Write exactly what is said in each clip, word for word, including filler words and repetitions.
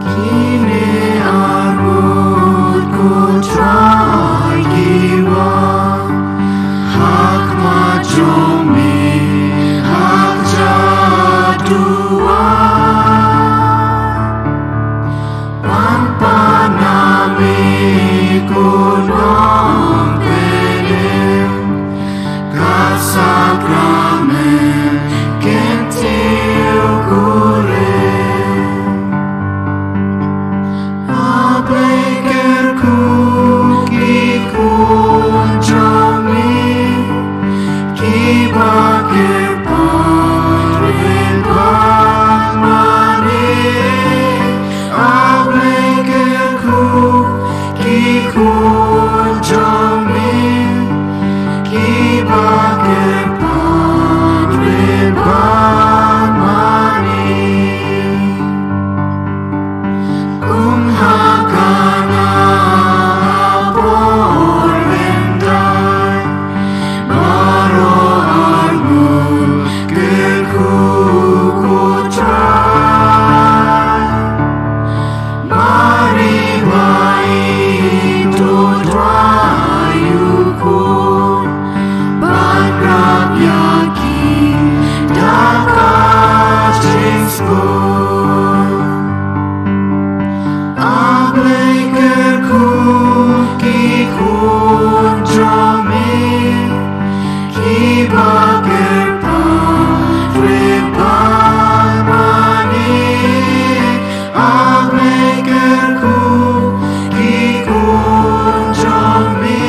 Kine arngut ko Trai kiba ha khmat jong me ha ka jingduwai. Pynpaw na me ko Nongpynim, ka sakramen kyntiew kurim. A Blei kyrkhu ki khun jong me kiba kyrpad rit bad mane. A Blei kyrkhu ki khun jong me kiba kyrpad rit bad mane. Kum ha kane ka por lyndet baroh arngut kyrkhu ko Trai. Mari ba ngin duwai ïa u khun bad grap ïa ki da ka jingsngewsih. A Blei kyrkhu ki khun jong me kiba kyrpad rit bad mane. A Blei kyrkhu ki khun jong me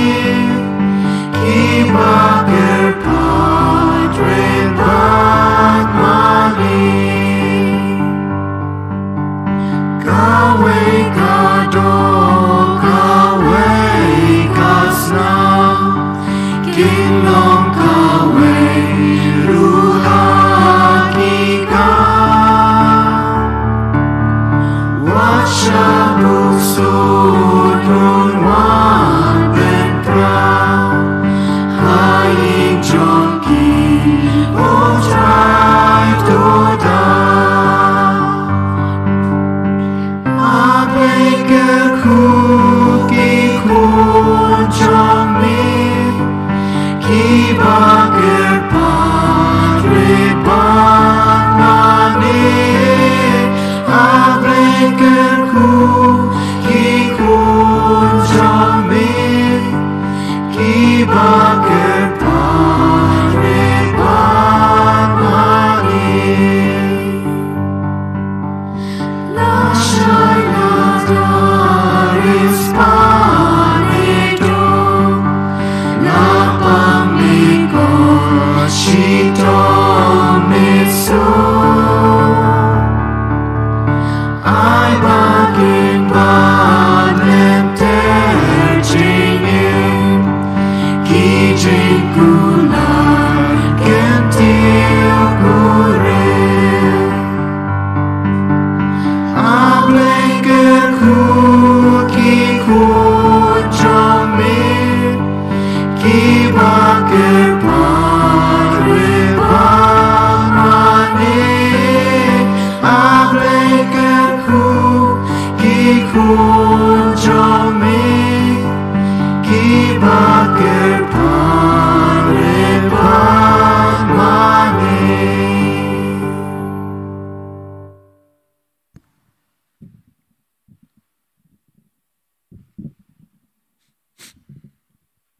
kiba kyrpad rit bad mane. Kawei ka doh, kawei ka snam, kin long kawei ruh ha ki kam. Wat shah bug suk, wat pynpra ha ïing jong ki, ko Trai to da. A Blei kyrkhu ki khun jong me kiba kyrpad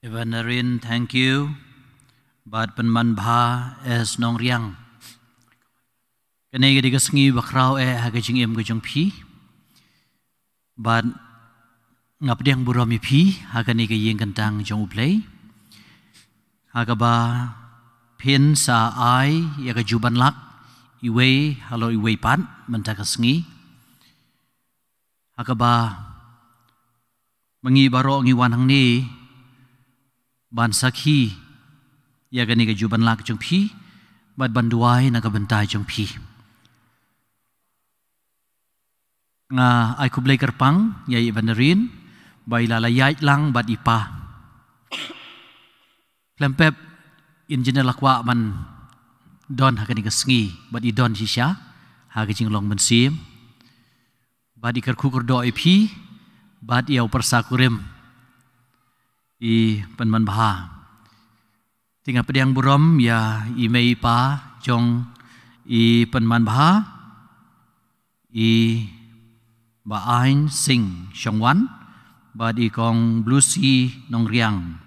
Evangeline, thank you. Bad pynman bha S Nongriang. Kane ka dei ka sngi ba khraw eh ha ka jingim ka jong phi. Bad nga pdiang burom ïa phi ha kane ka ïing kyntang jong U Blei, ha kaba phin sa ai ïa ka jubanlak iwei halor iwei pat mynta ka sngi, ha kaba ma ngi baroh ngi wan hangne ban sakhi ïa kane ka jubanlak jong phi bad ban duwai na ka bynta jong phi. Nga ai khublei kyrpang ïa i Evangeline ba i la la ïaid lang bad i pa. Khlem pep Engineer la kwah ban don ha kane ka sngi bad i don shisha ha ka jinglong mynsiem. Bad i kyrkhu kyrdoh ïa phi bad ïa u pyrsa kurim, i pynman bha. Te nga pdiang burom ïa i mei i pa jong i pynman bha, i Bah Ain Singh Shongwan bad i Kong Blusi Nongriang.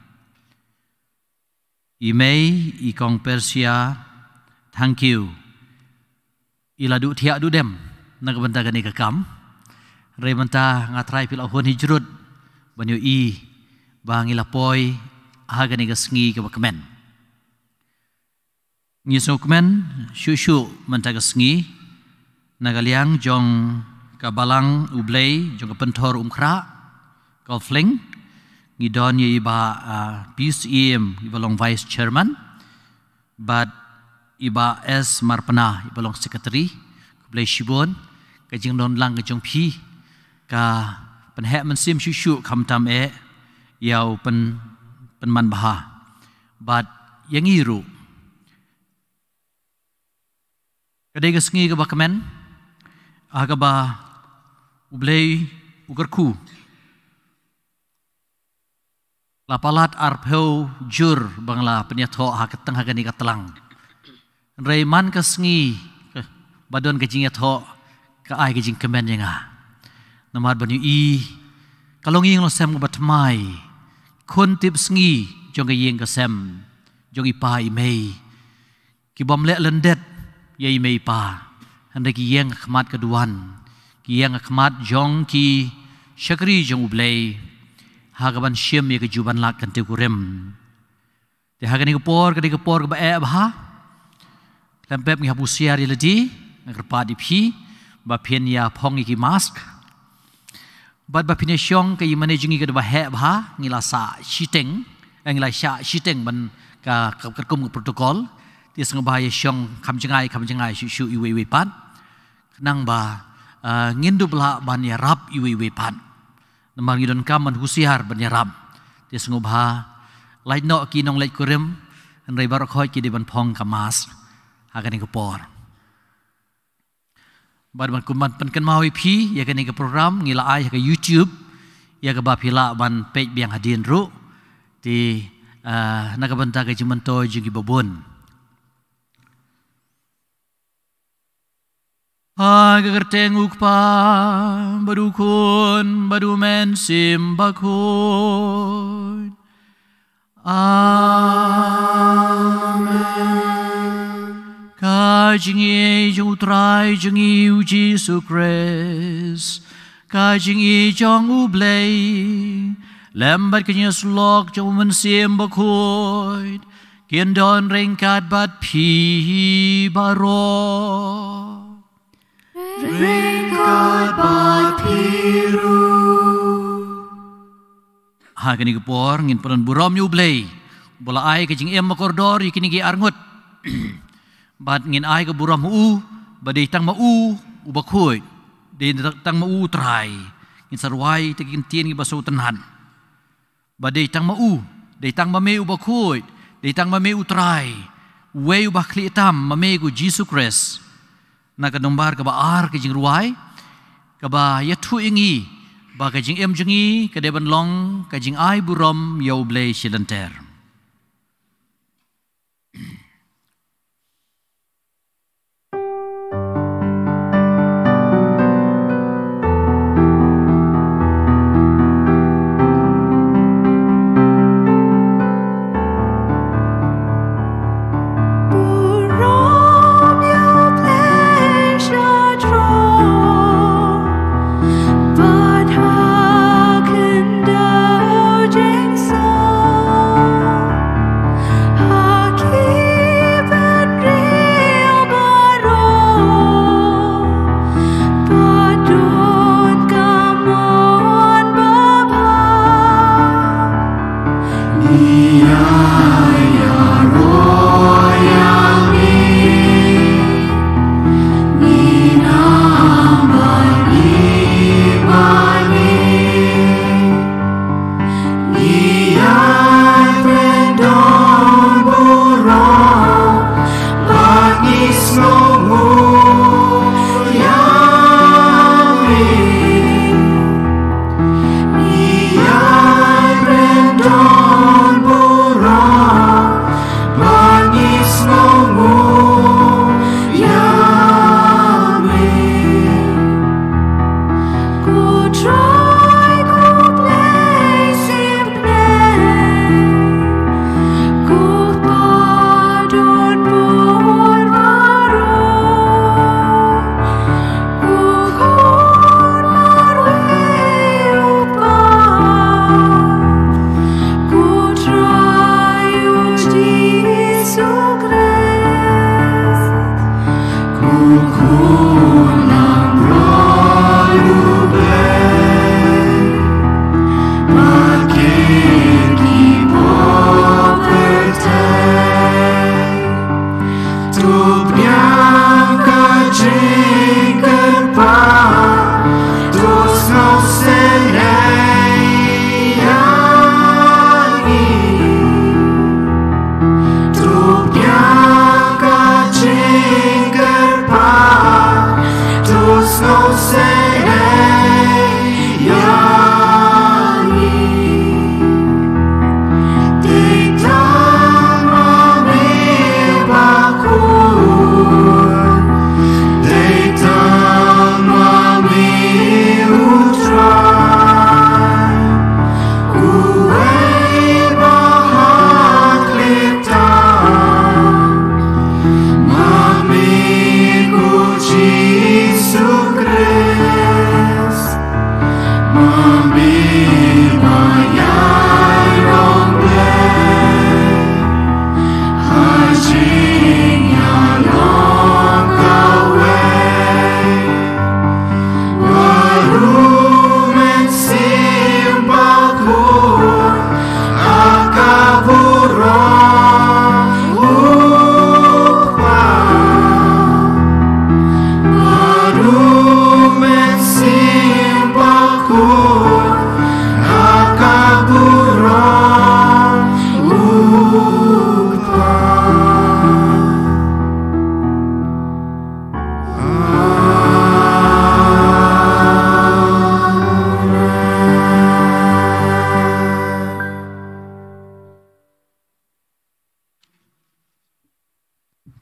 I mei i Kong Persia Thangkhiew i la duh thiah duh dem na ka bynta kane ka kam. Hynrei mynta nga trai phi la hun hi jrut ban ïohi ba ngi la poi ha kane ka sngi kaba kmen. Ngi sngewkmen shuh shuh mynta ka sngi na ka liang jong ka Balang U Blei jong ka Pynthor Umkhrah, Kawfling. Ngi don ïa i Bah, ah, P C M, i ba long Vice Chairman, bad i Bah S Marpna, i ba long Secretary. Khublei shibun. Ka jingdon lang ka jong phi ka pynheh mynsiem shuh shuh, khamtam eh ïa u pyn, pynman bha bad ïa ngi ruh. Ka dei ka sngi kaba kmen, ha kaba U Blei u kyrkhu. La palat arphew jur ba nga la pynïathoh ha ka tang ha kane ka tlang. Hynrei man ka sngi ba don ka jingïathoh ka ai ka jingkmen ïa nga. Namar ban ïohi ka longïing longsem kaba thymmai, khun tipsngi jong ka ïing ka sem jong i pa i mei, ki bym leh lyndet ïa i mei i pa, hynrei ki ïeng ha khmat ka duwan, ki ïeng ha khmat jong ki shakri jong U Blei ha kaban shim ïa ka jubanlak kyntiew kurim. Te ha kane ka por, ka dei ka por kaba eh bha. Khlem pep ngi hap husiar ïa lade, nga kyrpad ïa phi ba phin ïa phong ïa ki mask. Bad ba phin ïa shong ka ïing mane jong ngi ka dei ba heh bha, ngi la sah shiteng, eh, ngi la shah shiteng ban ka, ka, ka kum ka protocol. Te sngewbha ïa shong kham jngai, kham jngai shuh shuh iwei iwei pat. Khnang ba, eh, ngin dup lah ban ïarap iwei iwei pat. Namar ngi donkam ban husiar ban ïarap. Te sngewbha lait noh ki nongleit kurim, hynrei baroh khoit ki dei ban phong ka mask ha kane ka por. Bad ban kum ban pynkynmaw ïa phi ïa kane ka program ngi la ai ha ka YouTube, ïa kaba phi lah ban peit biang hadien ruh. Te, ah, na ka bynta ka jingmyntoi jong ki babun. Ha ka kyrteng U Kpa bad U Khun bad U Mynsiem Bakhuid. Amen. Ka jingïeit jong U Trai jong ngi U Jisu Khrist, ka jingïeit jong U Blei, lem bad ka jingïasyllok jong U Mynsiem Bakhuid, kin don ryngkat bad phi baroh. Ryngkat bad phi ruh. Ha kane ka por ngin pynburom ïa U Blei ba u la ai ka jingim ba kordor ïa kine ki arngut. Bad ngin ai ka burom ha u ba dei tang ma u uba khuid, dei tang ma u U Trai. Ngin sa rwai ïa ki ktien kiba sngewtynnat. Ba dei tang ma u, dei tang ma me uba khuid, dei tang ma me U Trai, uwei uba khlieh tam, ma me ko Jisu Khrist. Na ka nombar kaba ar ka jingrwai kaba ïathuh ïa ngi ba ka jingim jong ngi ka dei ban long ka jingai burom ïa U Blei shi lynter.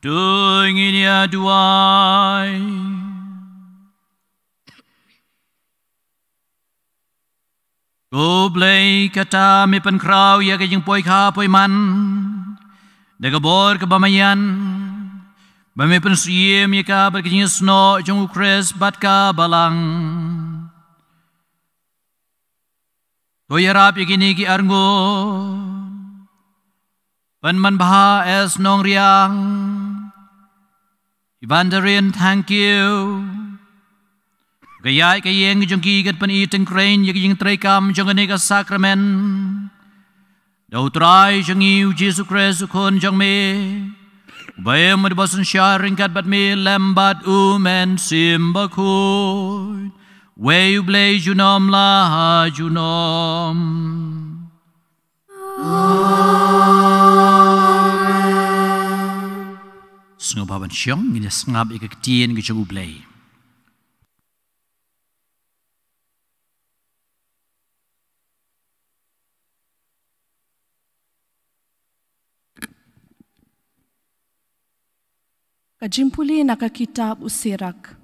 To ngin ïa duwai. Ko Blei, kata me pynkhraw ïa ka jingpoi kha poi man da ka bor kaba maïan, ba me pynsiem ïa ka bad ka jingïasnoh jong u Khrist bad ka Balang. To ïarap ïa kine ki arngut. Pynman bha S Nongriang, Evangeline Thangkhiew. Ka ïaid ka ïeng jong ki kan pyni tyngkrein ïa ka jingtreikam jong kane ka sakramen. Da U Trai jong ngi U Jisu Khrist U Khun jong me, uba im bad uba synshar ryngkat bad me lem bad U Mynsiem Bakhuid, wei U Blei junom la ha junom. Amen. Sngewbha ban shong, ngin ïa sngap ïa ka ktien ka jong U Blei. Ka jingpule na ka kitab U Sirak.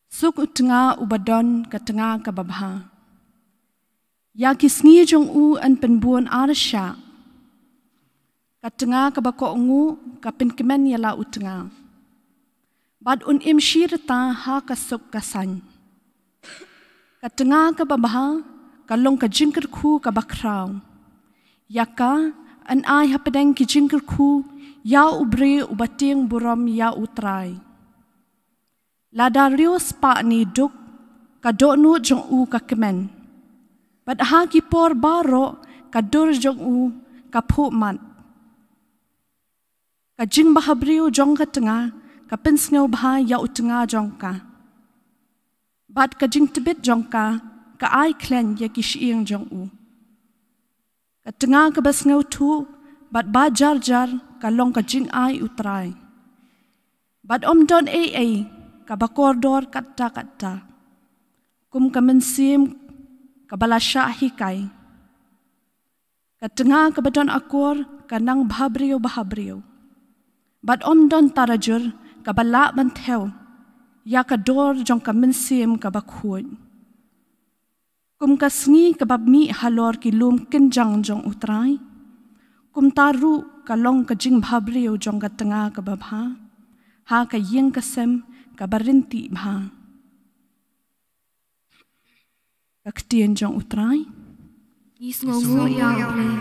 Suk u tnga uba don ka tnga kaba bha. Ïa ki sngi jong u yn pynbun ar shah. Ka tnga kaba kohnguh ka pynkmen ïa la u tnga, bad un im shi rta ha ka suk ka saiñ. Ka tnga kaba bha ka long ka jingkyrkhu kaba khraw. Ïa ka yn ai hapdeng ki jingkyrkhu ïa u briew uba tieng burom ïa U Trai. Lada riew spah ne duk, ka dohnud jong u ka kmen, bad ha ki por baroh ka dur jong u ka phuh mat. Ka jingbhabriew jong ka tnga ka pynsngewbha ïa u tnga jong ka, bad ka jingtbit jong ka ka ai khleiñ ïa ki shyieng jong u. Ka tnga kaba sngewthuh bad ba jar jar ka long ka jingai U Trai, bad ym don ei ei kaba kordor katta katta kum ka mynsiem kaba la shah hikai. Ka tnga kaba don akor ka nang bhabriew bhabriew, bad ym don tarajur kaba lah ban thew ïa ka dor jong ka mynsiem kaba khuid. Kum ka sngi kaba mih halor ki lum kynjang jong U Trai, kumta ruh ka long ka jingbhabriew jong ka tnga kaba bha ha ka ïing ka sem kaba ryntih bha. Ka ktien jong U Trai. Ngi sngewnguh ïa U Blei.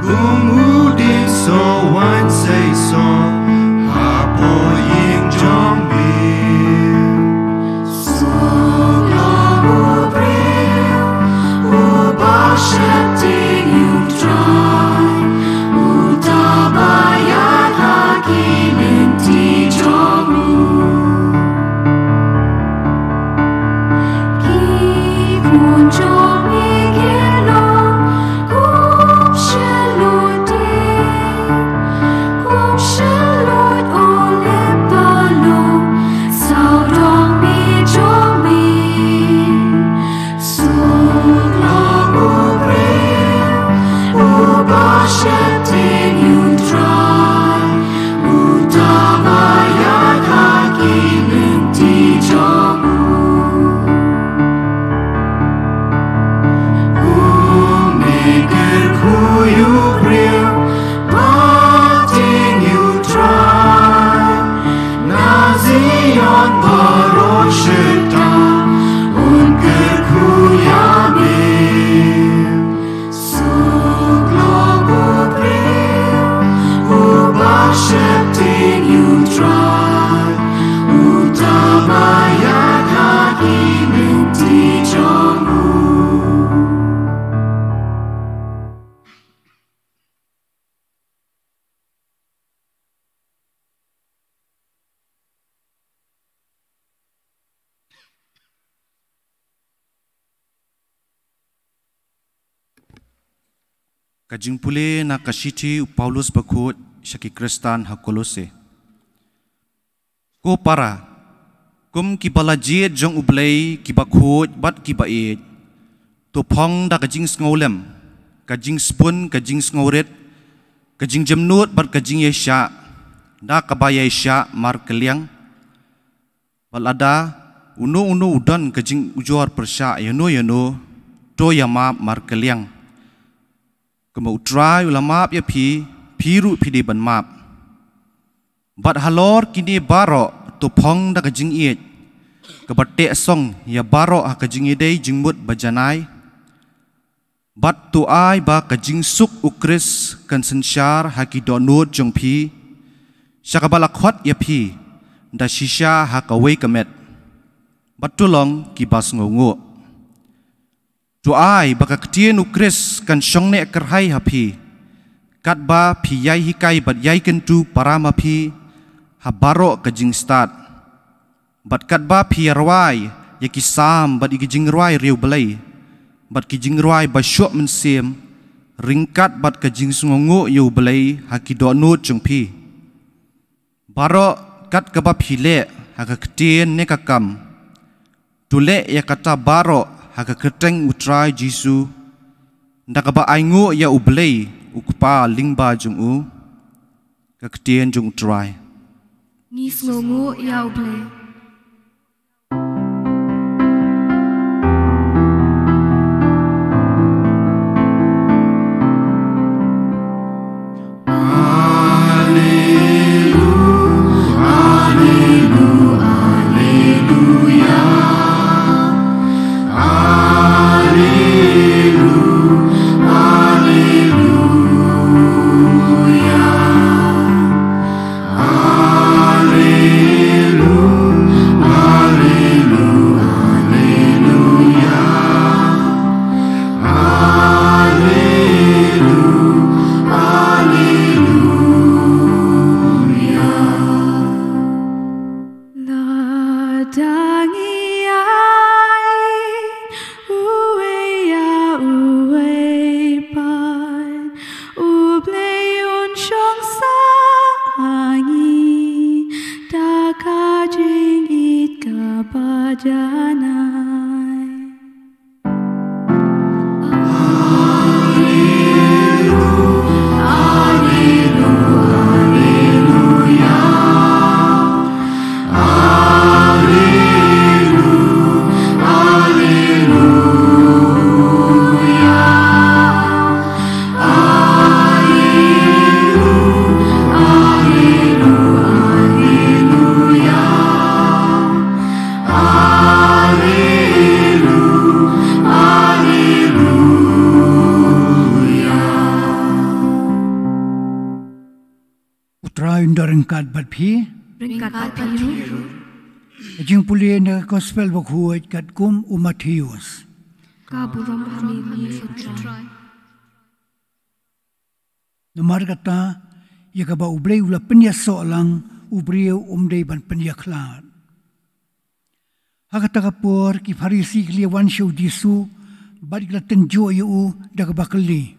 Kum u dieng soh waiñ seisoh hapoh ïing jong me. Suk long u briew uba sheptieng ïa U Trai, uta ba ïaid ha ki lynti jong u. Ki Ka jingpule na ka shithi u Paulus bakhuid sha ki Khristan ha Kolose. Ko para, kum ki ba la jied jong U Blei, ki bakhuid bad ki ba-ïeit, to phong da ka jingsngewlem, ka jingsbun, ka jingsngewrit, ka jingjemnud bad ka jingïaishah, da kaba ïaishah markylliang. Bad lada uno uno u don ka jingujor pyrshah ïano ïano, to ïamap markylliang. Kumba U Trai u la map ïa phi, phi ruh phi dei ban map. Bad halor kine baroh to phong da ka jingïeit, kaba teh song ïa baroh ha ka jingïadei jingmut bajanai. Bad to ai ba ka jingsuk U Khrist kan synshar ha ki dohnud jong phi, sha kaba la khot ïa phi da shisha ha kawei ka met. Bad to long ki ba sngewnguh. To ai ba ka ktien U Khrist kan shong neh kyrhai ha phi, katba phi ïai hikai bad ïai kyntu para ma phi ha baroh ka jingstad. Bad katba phi ïa rwai ïa ki salm bad ïa ki jingrwai riewblei, bad ki jingrwai ba shuh mynsiem, ryngkat bad ka jingsngewnguh ïa U Blei ha ki dohnud jong phi. Baroh kat kaba phi leh, ha ka ktien ne ka kam, to leh ïa kata baroh ha ka kyrteng U Trai Jisu, da kaba ainguh ïa U Blei U Kpa lyngba jong u. Ka ktien jong U Trai. Ngi sngewnguh ïa U Blei. Lada ngi ïa-ïeit uwei ïa uwei pat, U Blei un shong sah ha ngi da ka jingïeit kaba janai. U Trai un don ryngkat bad phi. Ryngkat bad phi ruh. Ka jingpule na ka Gospel bakhuid katkum u Mathaios. Ka burom ha me, me U Trai. Namar kata, ïa kaba U Blei u la pynïasoh lang, u briew um dei ban pynïakhlad. Ha kata ka por ki Pharisi ki la wan sha u Jisu bad ki la tynjuh ïa u da kaba kylli,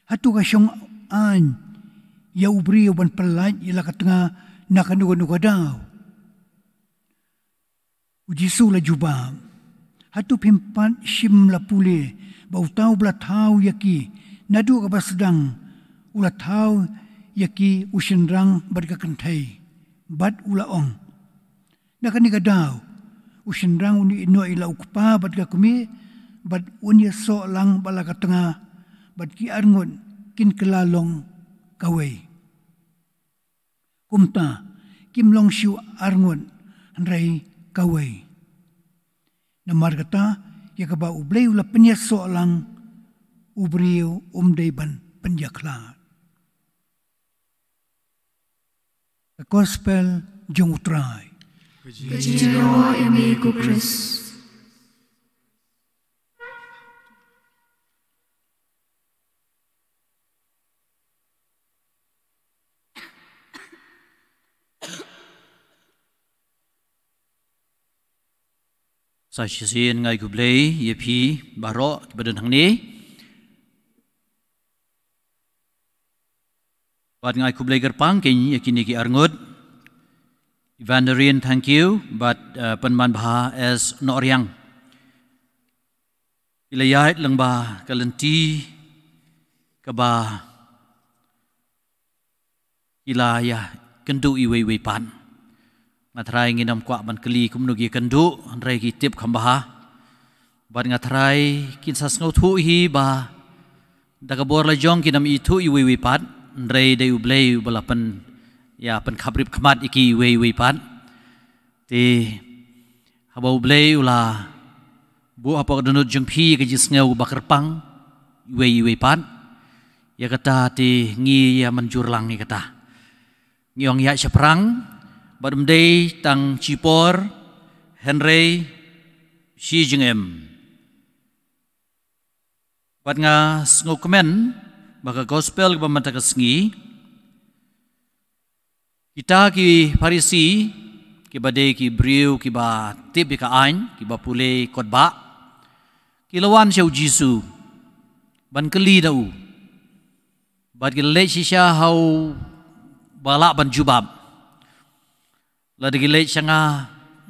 hato ka shong aiñ ïa u briew ban pyllait ïa la ka tnga na kano kano ka daw? U Jisu u la jubab, hato phim pat shym la pule ba uta uba la thaw ïa ki naduh kaba sdang u la thaw ïa ki u shynrang bad ka kynthei, bad u la ong, na kane ka daw u shynrang un ïehnoh ïa la u kpa bad ka kmie, bad un ïasoh lang bad la ka tnga, bad ki arngut kin kylla long kawei. Kumta kim long shuh arngut, hynrei kawei. Namar kata, ïa kaba U Blei u la pynïasoh lang, u briew um dei ban pynïakhlad. Ka Gospel jong U Trai. Ka jingdawa ïa me ko Khrist. Sa shisien nga ai khublei ïa phi baroh kiba don hangne. Bad nga ai khublei kyrpang kein ïa kine ki arngut. Evangeline, thank you. Bad, eh, Pynman Bha S Nohriang. Ki la ïaid lyngba ka lynti kaba ki la ïakynduh iwei iwei pat. Nga tharai ngin ym kwah ban kylli kumno ki ïakynduh, hynrei ki tip kham bha. Bad nga tharai kin sa sngewthuh hi ba da ka bor la jong kin ym ithuh iwei iwei pat, hynrei dei U Blei uba la pyn, ïa, pynkhaprip khmat ïa ki iwei iwei pat. Te haba U Blei u la buh hapoh ka dohnud jong phi ka jingsngew ba kyrpang iwei iwei pat, ïa kata te ngi ïa mynjur lang ïa kata. Ngi ong ïa shaphrang, bad ym dei tang shipor, hynrei shi jingim. Bad nga sngewkmen ba ka gospel kaba mynta ka sngi, kita ki Pharisi, kiba dei ki briew kiba tip ïa ka aiñ, kiba pule kot bah, ki la wan sha U Jisu ban kylli na u. Bad ki la leit shisha ha u ba lah ban jubab. Lada ki leit sha nga,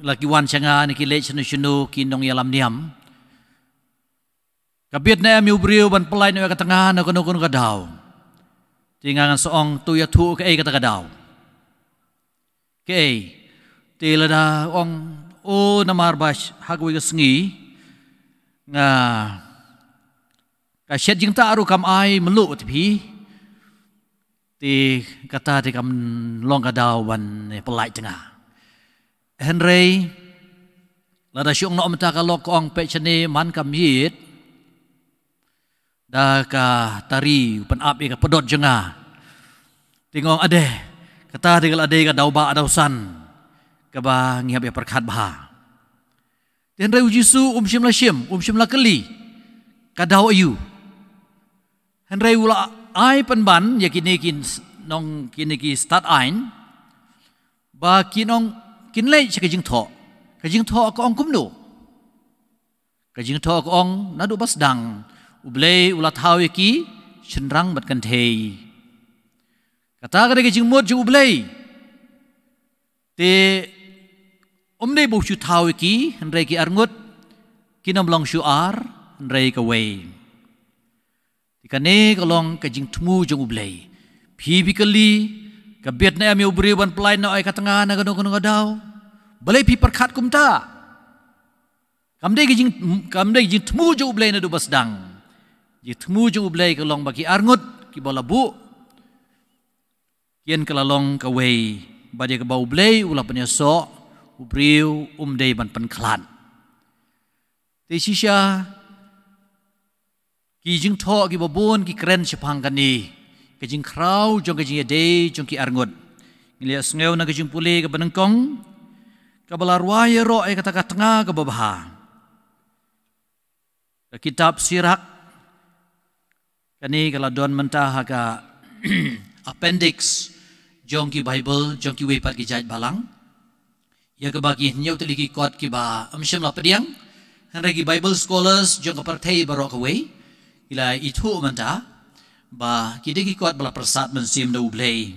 la ki wan sha nga, ne ki leit shano shano ki nongïalam niam, ka bit ne em ïa u briew ban pyllait noh ïa ka tnga na kano kano ka daw. Te nga ngan sa ong, to ïathuh kaei kata ka daw. Kaei. Te lada ong, o, namar ba sh-, ha kawei ka sngi nga, ka shet jingtah ruh kam ai mluh te phi. Te kata te kam long ka daw ban, eh, pyllait tnga. Hynrei lada shu ong noh mynta ka lok, ka ong peit shane man ka miet da ka tari u pynap ïa ka pdot jong nga. Te nga ong, ade, kata te ka la dei ka daw bah daw san kaba ngi hap ïa pyrkhat bha. Te hynrei U Jisu um shym la shim, um shym la kylli ka daw aïu. Hynrei u la ai pynban ïa kine ki s-, nong, kine ki stad aiñ, ba kin ong, kin leit sha ka jingthoh. Ka jingthoh ka ong kumno? Ka jingthoh ka ong, naduh ba sdang U Blei u la thaw ïa ki shynrang bad kynthei. Kata ka dei ka jingmut jong U Blei. Te um dei ba u shu thaw ïa ki, hynrei ki arngut kin ym long shu ar, hynrei kawei. Te kane ka long ka jingthmu jong U Blei. Phi, phi kylli, ka bit ne em ïa u briew ban pyllait noh ïa ka tnga na kano kano ka daw? Balei phi pyrkhat kumta? Kam dei ka jing, kam dei ka jingthmu jong U Blei naduh ba sdang. Jingthmu jong U Blei ka long ba ki arngut kiba la buh, kin kylla long kawei, bad ïa kaba U Blei u la pynïasoh, u briew um dei ban pynkhlad. Te shisha, ki jingthoh kiba bun ki kren shaphang kane ka jingkhraw jong ka jingïadei jong ki arngut. Ngi la ïohsngew na ka jingpule kaba nyngkong, kaba la rwai ïaroh ïa kata ka tnga kaba bha. Ka kitab Sirak, kane ka la don mynta ha ka appendix jong ki Bible jong kiwei pat ki jait balang. Ïa kaba ki hynñiew tylli ki kot kiba ym shym la pdiang, hynrei ki Bible scholars jong ka pyrthei baroh kawei ki la ithuh mynta ba ki dei ki kot ba la pyrsad mynsiem da U Blei.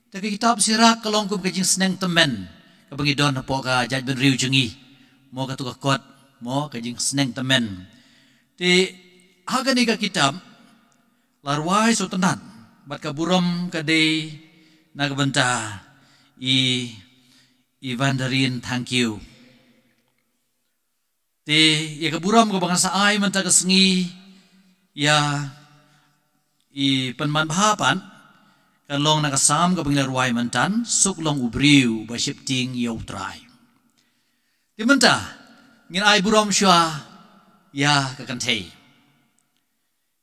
Te ka kitab Sirak ka long kum ka jingsneng tymmen kaba ngi don hapoh ka jaitbynriew jong ngi. Mo, kato ka kot, mo, ka jingsneng tymmen. Te ha kane ka kitab la rwai sngewtynnat, bad ka burom ka dei na ka bynta i Evangeline Thangkhiew. Te ïa ka burom kaba ngan sa ai mynta ka sngi ïa i Pynman Bha pat, kan long na ka Salm kaba ngi la rwai mynta, suk long u briew ba sheptieng ïa U Trai. Te mynta ngin ai burom shuwa ïa ka kynthei,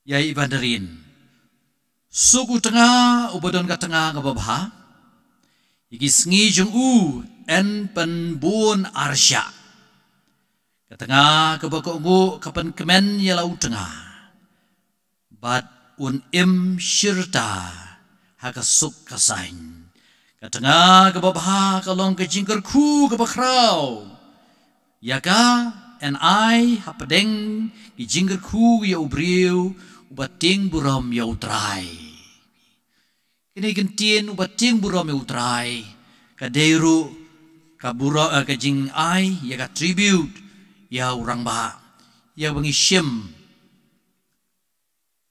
ïa i Evangeline. Suk u tnga uba don ka tnga kaba bha, ïa ki sngi jong u yn pynbun arshah. Ka tnga kaba kohnguh ka pynkmen ïa la u tnga, bad un im shirta ha ka suk ka saiñ. Ka tnga kaba bha ka long ka jingkyrkhu kaba khraw. Ïa ka yn ai hapdeng ki jingkyrkhu ïa u briew uba tieng burom ïa u Trai. Kine ki ktien uba tieng burom ïa u Trai, ka dei ruh ka buro-, eh, ka jingai ïa ka tribute ïa u rangbah, ïa ba ngi shim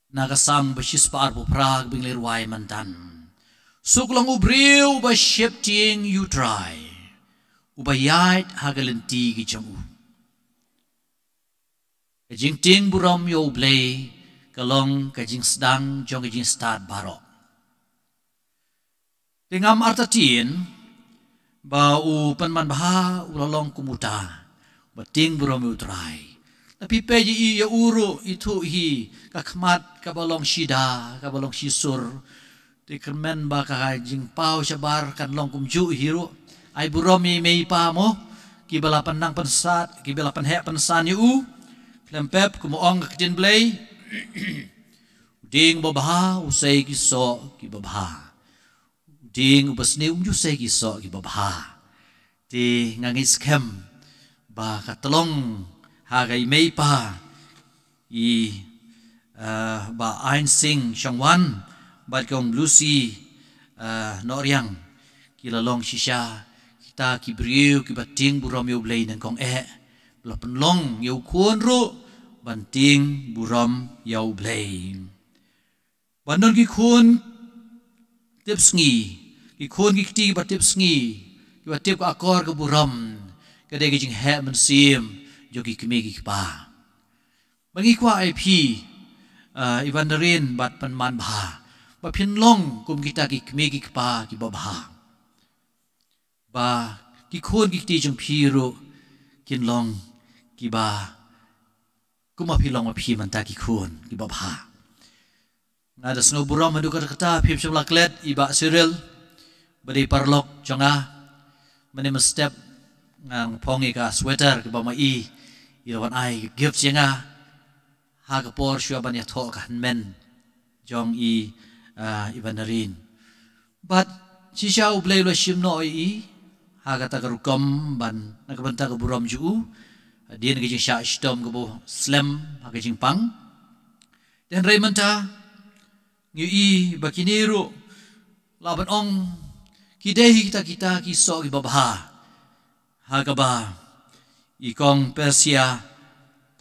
na ka Salm ba shispah arphew phra, ba ngi la rwai mynta. Suk long u briew uba sheptieng ïa u Trai, uba ïaid ha ka lynti ki jong u. Ka jingtieng burom ïa u Blei ka long ka jingsdang jong ka jingstad baroh. Te ngam artatien ba u pynman bha u la long kum uta, ba tieng burom ïa u Trai. Lada phi peit ïa u ruh, ithuh hi ka khmat kaba long shida, kaba long shisur. Te kyrmen ba ka jingpaw shabar kan long kumjuh hi ruh. Ai burom ïa i mei i pa mo, kiba la pynnang pynsat, kiba la pynheh pynsan ïa u. Khlem pep, kum ong ka ktien Blei, u dieng babha u sei ki soh kiba bha. U dieng uba sniew um ju sei ki soh kiba bha. Te nga ngeit skhem ba ka tlong ha ka i mei i pa i, eh, Bah Ainsing Shongwan bad kong Lucy, eh, Nohriang, ki la long shisha kita ki briew kiba tieng burom ïa u Blei nyngkong eh, ba la pynlong ïa u khun ruh ban tieng burom ïa u Blei. Ban don ki khun tip sngi, ki khun ki kti ba tip sngi, kiba tip ka akor ka burom, ka dei ka jingheh mynsiem jong ki kmie ki kpa. Ba ngi kwah ïa phi, ah, Evangeline bad pynman bha, ba phin long kum kita ki kmie ki kpa kiba bha. Ba ki khun ki kti jong phi ruh kin long kiba, kumba phi long ma phi mynta, ki khun kiba bha. Nga da sngew burom haduh katta katta, phim shym la klet, i Bah Cyril, ba dei paralok jong nga. Mynne mynstep nga phong ïa ka sweater kaba ma i, i la wan ai gift ïa nga ha ka por shuwa ban ïathoh ka hynmen jong i, ah, Evangeline. Bad shisha u Blei u la shim noh ïa i ha kata ka rukom ban, na ka bynta ka burom jong u, hadien ka jingshah shitom kaba slem ha ka jingpang. Te hynrei mynta ngi ïohi ba kine ruh, lah ban ong, ki dei kita kita ki soh kiba bha, ha kaba i kong Persia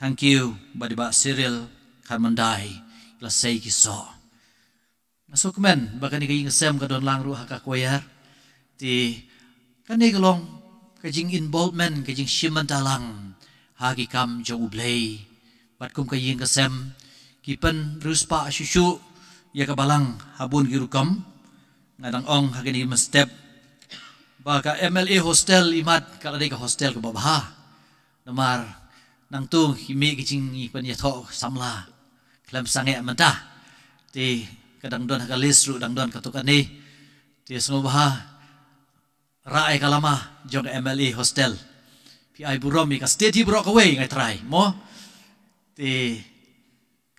Thangkhiew bad i Bah Cyril Kharmyndai ki la sei ki soh. Nga sngewkmen ba kane ka ïing ka sem ka don lang ruh ha ka choir. Te kane ka long ka jing involvement, ka jingshim bynta lang ha ki kam jong u Blei. Bad kum ka ïing ka sem, ki pynriewspah shuh shuh ïa ka balang ha bun ki rukom. Nga dang ong ha kine mynstep ba ka M L A hostel imat ka la dei ka hostel kaba bha. Namar nangta ki mih ki jingpynïathoh samla khlem sangeh mynta. Te ka dang don ha ka list ruh, dang don katto katne. Te sngewbha rah ïa ka lama jong ka M L A hostel. Phi ai burom ïa ka state hi baroh kawei, nga trai mo. Te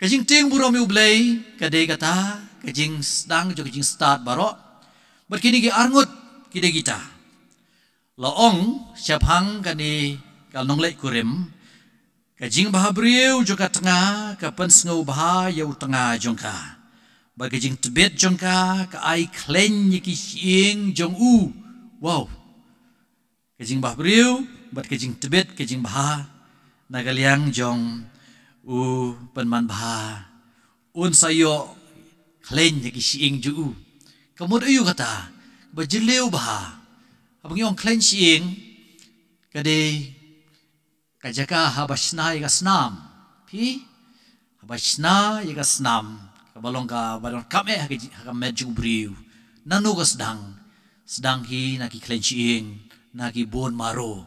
ka jingtieng burom ïa u Blei ka dei kata ka jingsdang jong ka jingstad baroh. Bad kine ki arngut ki dei kita. La ong shaphang kane ka nongleit kurim, ka jingbhabriew jong ka tnga ka pynsngewbha ïa u tnga jong ka, bad ka jingtbit jong ka ka ai khleiñ ïa ki shyieng jong u. Wow. Ka jingbhabriew bad ka jingtbit, ka jingbha na ka liang jong u pynman bha, un sa ïoh khleiñ ïa ki shyieng jong u. Ka mut aïu kata? Ba jylliew bha. Haba ngi ong khleiñ shyieng, ka dei ka jaka haba shna ïa ka snam. Phi? Haba shna ïa ka snam, kaba long kaba don kap eh ha ka ji-, ha ka met jong u briew. Nano ka sdang? Sdang hi na ki khleiñ shyieng, na ki bone marrow.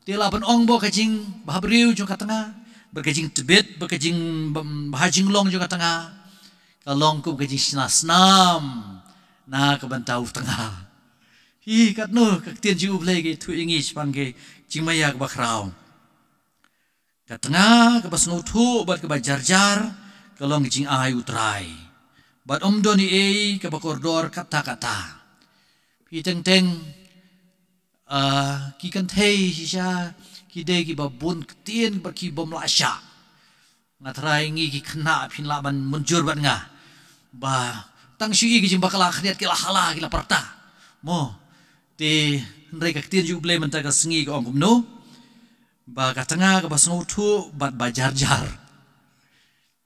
Te lah ban ong ba ka jingbhabriew jong ka tnga, ba ka jingtbit, ba ka jing, ba, bha jinglong jong ka tnga, ka long kum ka jingshna snam na ka bynta u tnga. Hi katno ka ktien jong U Blei ka ïathuh ïa ngi shaphang ka jingmaïa kaba khraw. Ka tnga kaba sngewthuh bad kaba jarjar ka long ka jingai U Trai. Bad ym don ei ei kaba kordor katta katta. Phi teng teng, ah, ki kynthei shisha ki dei kiba bun ktien bad ki bym lah shah. Nga tharai ngi ki khynnah phin lah ban mynjur bad nga ba tang shu i ki jingbakla khyndiat ki la hala ki la pyrta. Mo, te hynrei ka ktien jong U Blei mynta ka sngi ka ong kumno? Ba ka tnga kaba sngewthuh bad ba jarjar,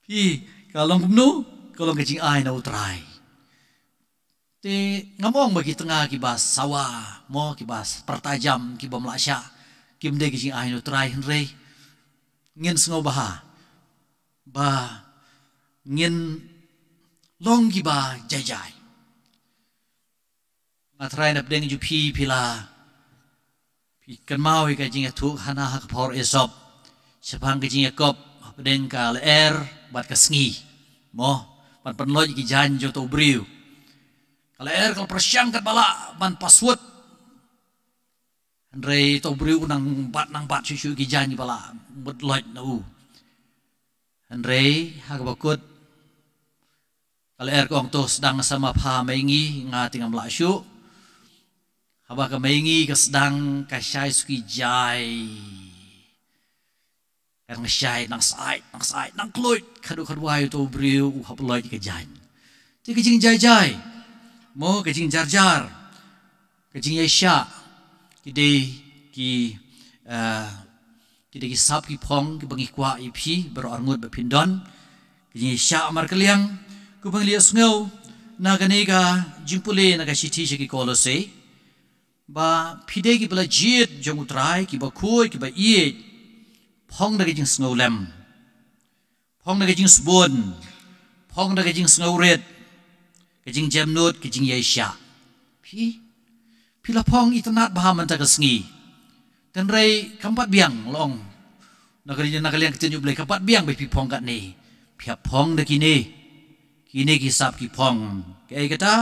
hi, ka long kumno? Ka long ka jingai na U Trai. Te ngam ong ba ki tnga kiba sawa, mo, kiba pyrta jam, ki bym lah shah, kim dei ki jingai na U Trai, hynrei ngin sngewbha ba ngin long kiba jai jai. Nga tharai na pdeng jong phi phi la, phi kynmaw ïa ka jingïathuh Hana ha ka por Esop shaphang ka jingïakop hapdeng ka lyer bad ka sngi, mo, ban pynlait ki jaiñ jong uto u briew. Ka lyer ka la pyrshang katba lah ban password, hynrei uto u briew u nang bat nang bat shuh shuh ki jaiñ ba la mut lait na u. Hynrei ha kaba kut ka lyer ka ong, to sdang sa ma pha mei ngi, nga te ngam lah shuh. Haba ka mei ngi ka sdang ka shai suki jai. Ka nang shai, nang sait, nang sait, nang kluid, khadduh khadwai uto u briew u hap lait ka jaiñ. Te ka jingjai jai, mo, ka jingjar jar, ka jingïaishah, ki dei ki, eh, ki dei ki sap ki phong kiba ngi kwah ïa phi baroh arngut ba phin don. Ka jingïaishah markylliang, kumba ngi la ïohsngew na kane ka jingpule na ka shithi sha ki Kolose, ba phi dei kiba la jied jong U Trai, kiba khuid, kiba ïeit, phong da ka jingsngewlem, phong da ka jingsbun, phong da ka jingsngewrit, ka jingjemnud, ka jingïaishah. Phi, phi la phong itynnad bha mynta ka sngi. Hynrei kam pat biang, la ong na ka, na ka liang ka ktien U Blei, kam pat biang ba phi phong katne. Phi hap phong da kine, kine ki sap ki phong. Kaei kata?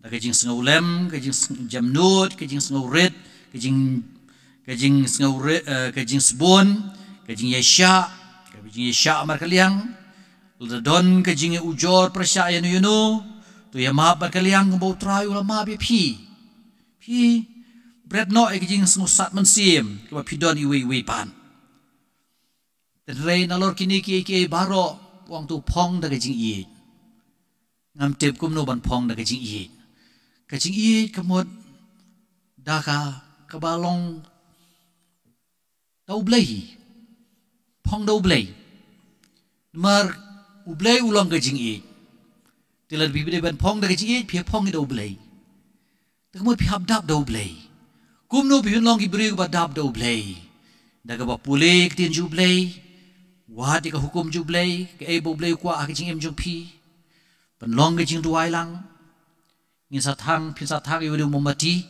Da ka jingsngewlem, ka jingjemnud, ka jingsngewrit, ka jing, ka jingsngewrit, eh, ka jingsbun, ka jingïaishah, ka jingïaishah markylliang. Lada don ka jingujor pyrshah ïano ïano, to ïamap markylliang kumba U Trai u la map ïa phi. Phi bret noh ïa ka jingsngewsat mynsiem kaba phi don iwei iwei pat. Hynrei nalor kine kiei kiei baroh, u ong to phong da ka jingïeit. Ngam tip kumno ban phong da ka jingïeit. Ka jingïeit ka mut da ka, kaba long da U Blei hi. Phong da U Blei. Namar U Blei u long ka jingïeit. Te lada phi dei ban phong da ka jingïeit, phi phong da U Blei. Te ka mut phi hap dap da U Blei. Kumno phin long ki briew kiba dap da U Blei? Da kaba pule ka ktien jong U Blei, wad ïa ka hukum jong U Blei, kaei ba U Blei u kwah ha ka jingim jong phi. Pynlong ka jingduwai lang. Ngin sa thang, phin sa thang ïa u mombati,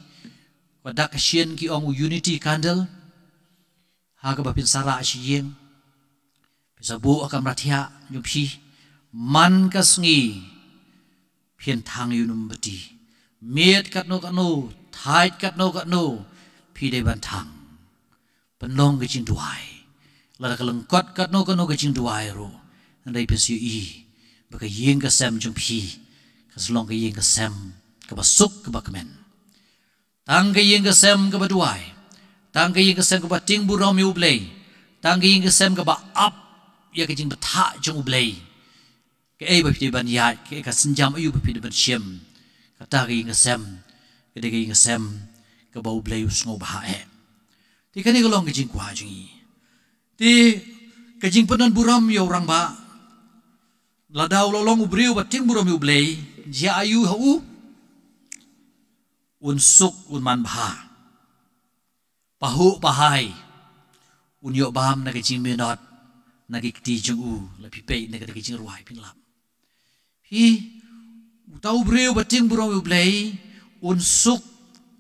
ka dak ka shin ki ong u unity candle. Ha kaba phin sa rah sha ïing, phin sa buh ha kamra thiah jong phi. Man ka sngi phin thang ïa u mombati. Miet katno katno, thait katno katno, phi dei ban thang. Pynlong ka jingduwai. Lada ka lyngkot katno katno ka jingduwai ruh, hynrei phin sa ïohi ba ka ïing ka sem jong phi ka sa long ka ïing ka sem kaba suk kaba kmen. Tang ka ïing ka sem kaba duwai, tang ka ïing ka sem kaba tieng burom ïa U Blei, tang ka ïing ka sem kaba ap ïa ka jingbthah jong U Blei. Kaei ba phi dei ban ïaid, kaei ka sienjam aïu ba phi dei ban shim, kata ka ïing ka sem ka dei ka ïing ka sem kaba U Blei u sngewbha eh. Te kane ka long ka jingkwah jong ngi. Te ka jingpyndon burom ïa u rangbah, lada u la long u briew ba tieng burom ïa U Blei, jia aïu ha u? Un suk, un man bha. Pahuh pahai, un ïoh bam na ka jingminot na ki kti jong u. Lada phi peit na ka, na ka jingrwai phin lap. Phi, uta u briew ba tieng burom ïa U Blei, un suk,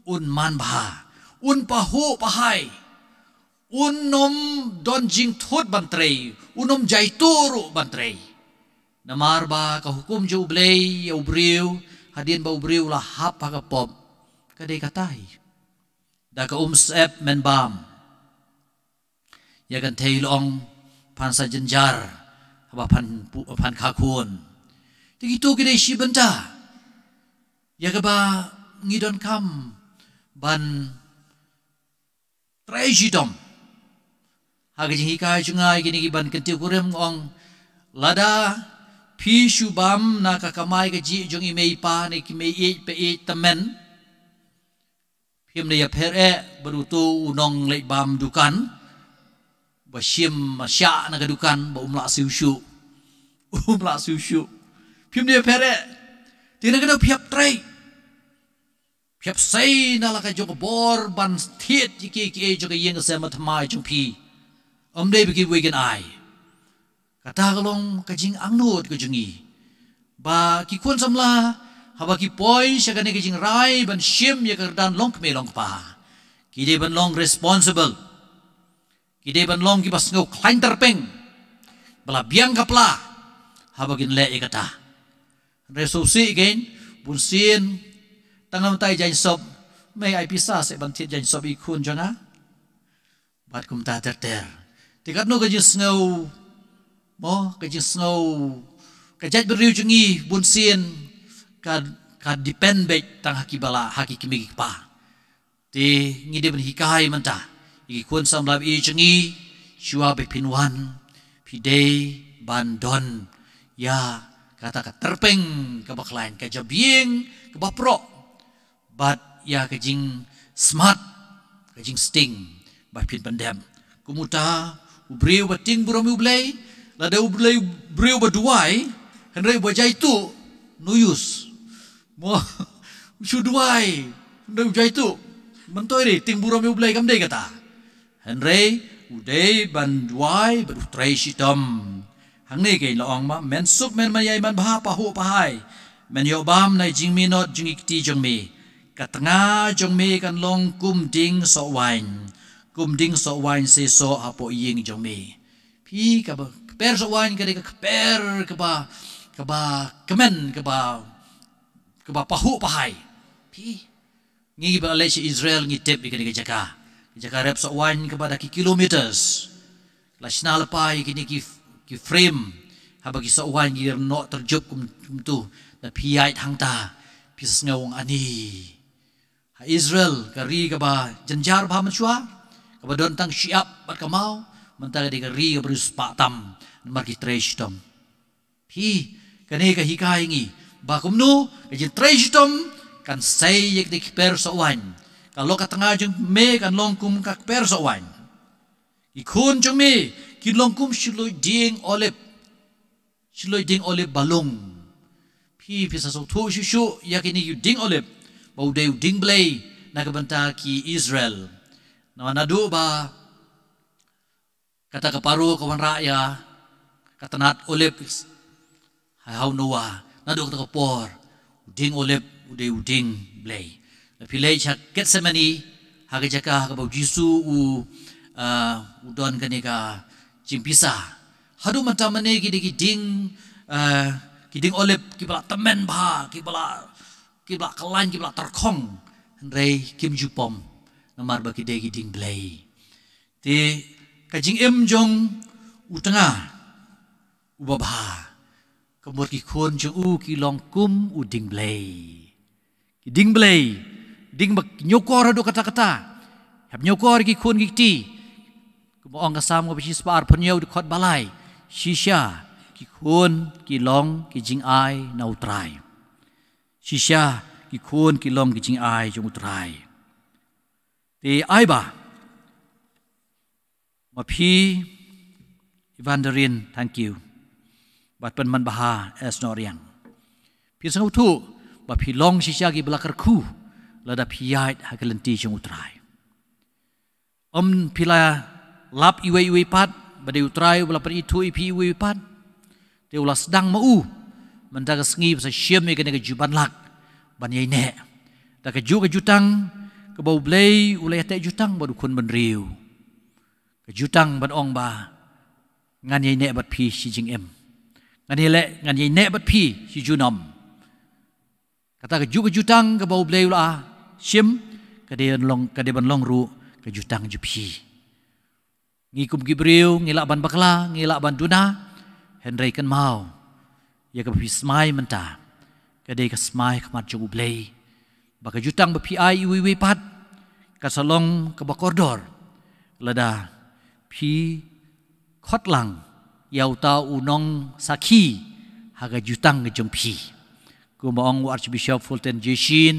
un man bha, un pahuh pahai. Un ym don jingthut ban trei, un ym jaituh ruh ban trei. Namar ba ka hukum jong U Blei ïa u briew, hadien ba u briew u la hap ha ka pop, ka dei kata hi. Da ka um syep men bam. Ïa kynthei la ong phan sa jynjar, haba phan pu-, phan kha khun. Te kito ki dei shi bynta ïa kaba ngi donkam ban trei shitom. Ha ka jinghikai jong nga ïa kine ki ban kyntiew kurim, nga ong, lada phi shu bam na ka kamai kajih jong i mei i pa ne ki mei ïeit pa ïeit tymmen, phim da ïapher eh bad uto u nongleit bam dukan ba shim shah na ka dukan ba um lah siew shuh. Um lah siew shuh. Phim da ïapher eh. Te na ka daw phi hap trei, phi hap sei na la ka jong ka bor ban thied ïa kiei kiei jong ka ïing ka sem thymmai jong phi. Ym dei ba kiwei kin ai. Kata ka long ka jingangnud ka jong ngi, ba ki khun samla haba ki poi sha kane ka jingrai ban shim ïa ka kyrdan long kmie long kpa, ki dei ban long responsible. Ki dei ban long kiba sngew khlaiñ tyrpeng, ba la biang ka pla haba kin leh ïa kata. Hynrei sngewsih kein, bunsien tang namar tai jaiñ sop, mei ai pisa seh ban thied jaiñ sop ïa ki khun jong nga. Bad kumta ter ter. Te katno ka jingsngew, mo, ka jingsngew, ka jaitbynriew jong ngi bunsien ka, ka depend beit tang ha ki ba la, ha ki kmie ki kpa. Te ngi dei ban hikai mynta ïa ki khun samla ba ïeit jong ngi, shuwa ba phin wan, phi dei ban don ïa kata ka tyrpeng kaba khlaiñ, ka jabieng kaba proh, bad ïa ka jingsmat, ka jingsting ba phin pyndep. Kum uta u briew ba tieng burom ïa U Blei, lada u Blei u briew ba duwai, hynrei uba jaituh, no use. Mo, shu duwai, hynrei u jaituh, myntoi re tieng burom ïa U Blei, kam dei kata. Hynrei u dei ban duwai bad u trei shitom. Hangne kein la ong ma, men suk men ïai man bha, pahuh pahai, men ïoh bam na i jingminot jong i kti jong me. Ka tnga jong me kan long kum ding soh waiñ, kum ding soh waiñ seisoh hapoh ïing jong me. Phi, kaba kper soh waiñ ka dei ka kper kaba, kaba kmen, kaba, kaba pahuh pahai. Phi, ngi ba la leit sha Israel ngi tip ïa kane ka jaka. Ka jaka rep soh waiñ kaba da ki kilometers. La shna lypa ïa kine ki, ki frame, haba ki soh waiñ ki rnok tyrjup kum, kumtu. Da phi ïaid hangta, phi sngew ong ani. Ha Israel, ka ri kaba jynjar bha mynshuwa, kaba don tang shyiap bad ka maw, mynta ka dei ka ri kaba riewspah tam namar ki trei shitom. Phi, kane ka hikai ngi ba kumno ka jingtrei shitom kan sei ïa kata ka kper soh waiñ. Ka lok, ka tnga jong me kan long kum ka kper soh waiñ. Ki khun jong me kin long kum shi luid dieng olib, shi luid dieng olib ba lung. Phi, phi sa sngewthuh shuh shuh ïa kine ki dieng olib, ba u dei u dieng Blei na ka bynta ki Israel. Namar naduh ba kata ka Paro ka wanrah ïa ka tnat olib ha, ha u Noah, naduh kata ka por u dieng olib u dei u dieng Blei. Lada phi leit sha Gethsemane, ha ka jaka kaba u Jisu u, ah, u don kane ka jingpisa. Haduh mynta mynne ki dei ki dieng, ah, ki dieng olib kiba la tymmen bha, kiba la, kiba la khlaiñ, kiba la tyrkhong. Hynrei kim ju pom namar ba ki dei ki dieng Blei. Te ka jingim jong u tnga uba bha, ka mut ki khun jong u ki long kum u dieng Blei. Ki dieng Blei, dieng ba ñiewkor haduh katta katta. Hap ñiewkor ki khun ki kti. Kumba ong ka Salm kaba shispah arphew hynñiew dkhot ba lai. Shisha ki khun ki long ki jingai na U Trai. Shisha ki khun ki long ki jingai jong U Trai. Te ai ba ma phi Evangeline Thangkhiew bad pynman bha S Nohriang. Phi sngewthuh ba phi long shisha kiba la kyrkhu lada phi ïaid ha ka lynti jong U Trai. Ym phi la lap iwei iwei pat ba dei U Trai uba la pynithuh ïa phi iwei iwei pat. Te u la sdang ma u mynta ka sngi ba sa shim ïa kane ka jubanlak ban ïaineh da kajuh ka jutang kaba U Blei u la ïateh jutang bad u khun bynriew. Jutang ban ong ba ngan ïai neh bad phi shi jingim. Ngan ïai leh, ngan ïai neh bad phi shi junom. Kata ka ju-, ka jutang kaba U Blei u la shim, ka dei ban long, ka dei ban long ruh ka jutang jong phi. Ngi kum ki briew, ngi lah ban bakla, ngi lah ban duna, hynrei kynmaw, ïa kaba phi smai mynta, ka dei ka smai khmat jong U Blei. Ba ka jutang ba phi ai iwei iwei pat, ka sa long kaba kordor. Lada phi khot lang ïa uta u nongsakhi ha ka jutang ka jong phi. Kumba ong u Archbishop Fulton J. Sheen,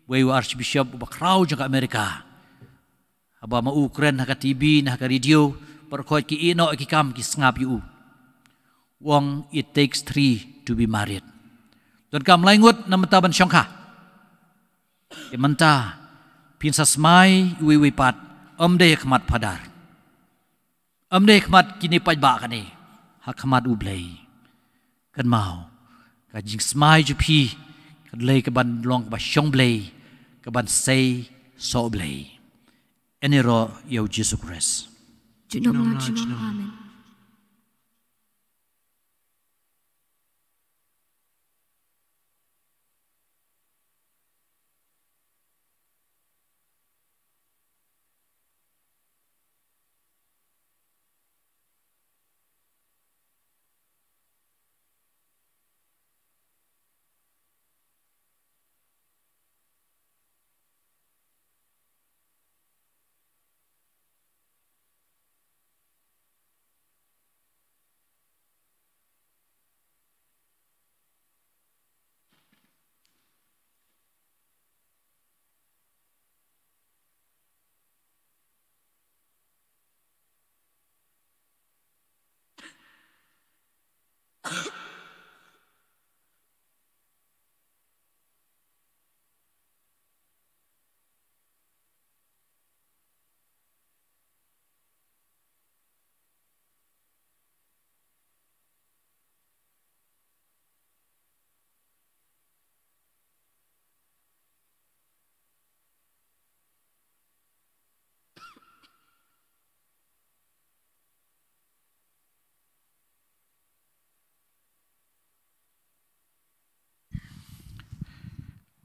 wei u Archbishop uba khraw jong ka Amerika. Haba ma u kren ha ka T V ne ha ka radio, baroh khoit ki ïeh noh ïa ki kam, ki sngap ïa u. U ong, "It takes three to be married." Donkam lai ngut na mynta ban shongkha. Te mynta phin sa smai iwei iwei pat, ym dei ha khmat phadar. Ym dei ha khmat kine paidbah kane, ha khmat U Blei. Kynmaw, ka jingsmai jong phi ka dei kaban long kaba shong Blei, kaban sei soh Blei. Ïaroh ïa U Jisu Khrist. Junom la junom. Amen.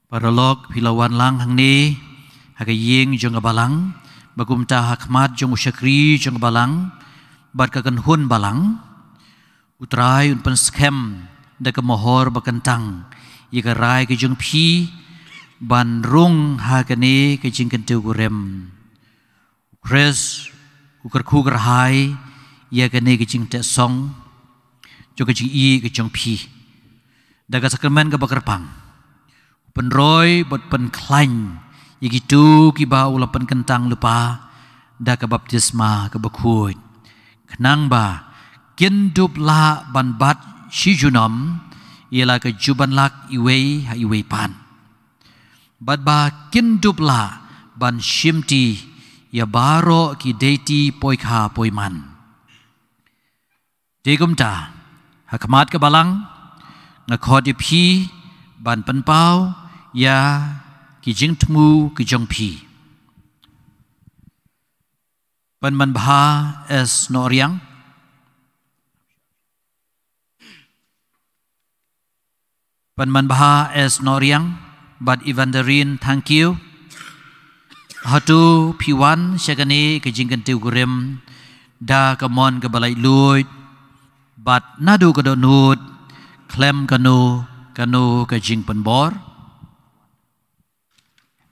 Paralok, phi la wan lang hangne ha ka ïing jong ka balang, ba kumta ha khmat jong u shakri jong ka balang bad ka kynhun balang, U Trai un pynskhem da ka mohor ba kyntang ïa ka rai ka jong phi ban rung ha kane ka jingkyntiew kurim. U Khrist u kyrkhu kyrhai ïa kane ka jingteh song jong ka jingïeit ka jong phi da ka sakramen kaba kyrpang. U pynroi bad pynkhlaiñ ïa kito kiba u la pynkyntang lypa da ka baptisma kaba khuid, khnang ba kin dup lah ban bat shi junom ïa la ka jubanlak iwei ha iwei pat, bad ba kin dup lah ban shimti ïa baroh ki deiti poikha poiman. Te kumta, ha khmat ka balang, nga khot ïa phi ban pynpaw ïa ki jingthmu ki jong phi. Pynman bha S Nohriang. Pynman bha S Nohriang bad Evangeline Thangkhiew. Hato phi wan sha kane ka jingkyntiew kurim da ka mon kaba laitluid bad naduh ka dohnud khlem kano kano ka jingpynbor?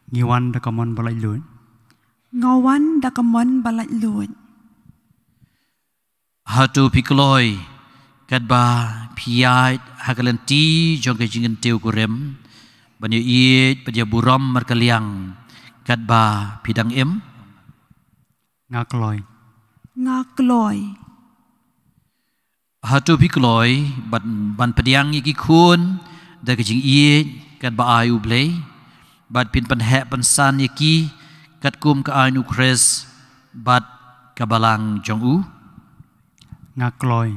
Ngi wan da ka mon ba laitluid. Nga wan da ka mon ba laitluid. Hato phi kloi katba phi ïaid ha ka lynti jong ka jingkyntiew kurim ban ïaieit bad ïaburom markylliang katba phi dang im? Nga kloi. Nga kloi. Hato phi kloi ban, ban pdiang ïa ki khun da ka jingïeit katba ai U Blei, bad phin pynheh pynsan ïa ki katkum ka aiñ U Khrist bad ka balang jong u? Nga kloi.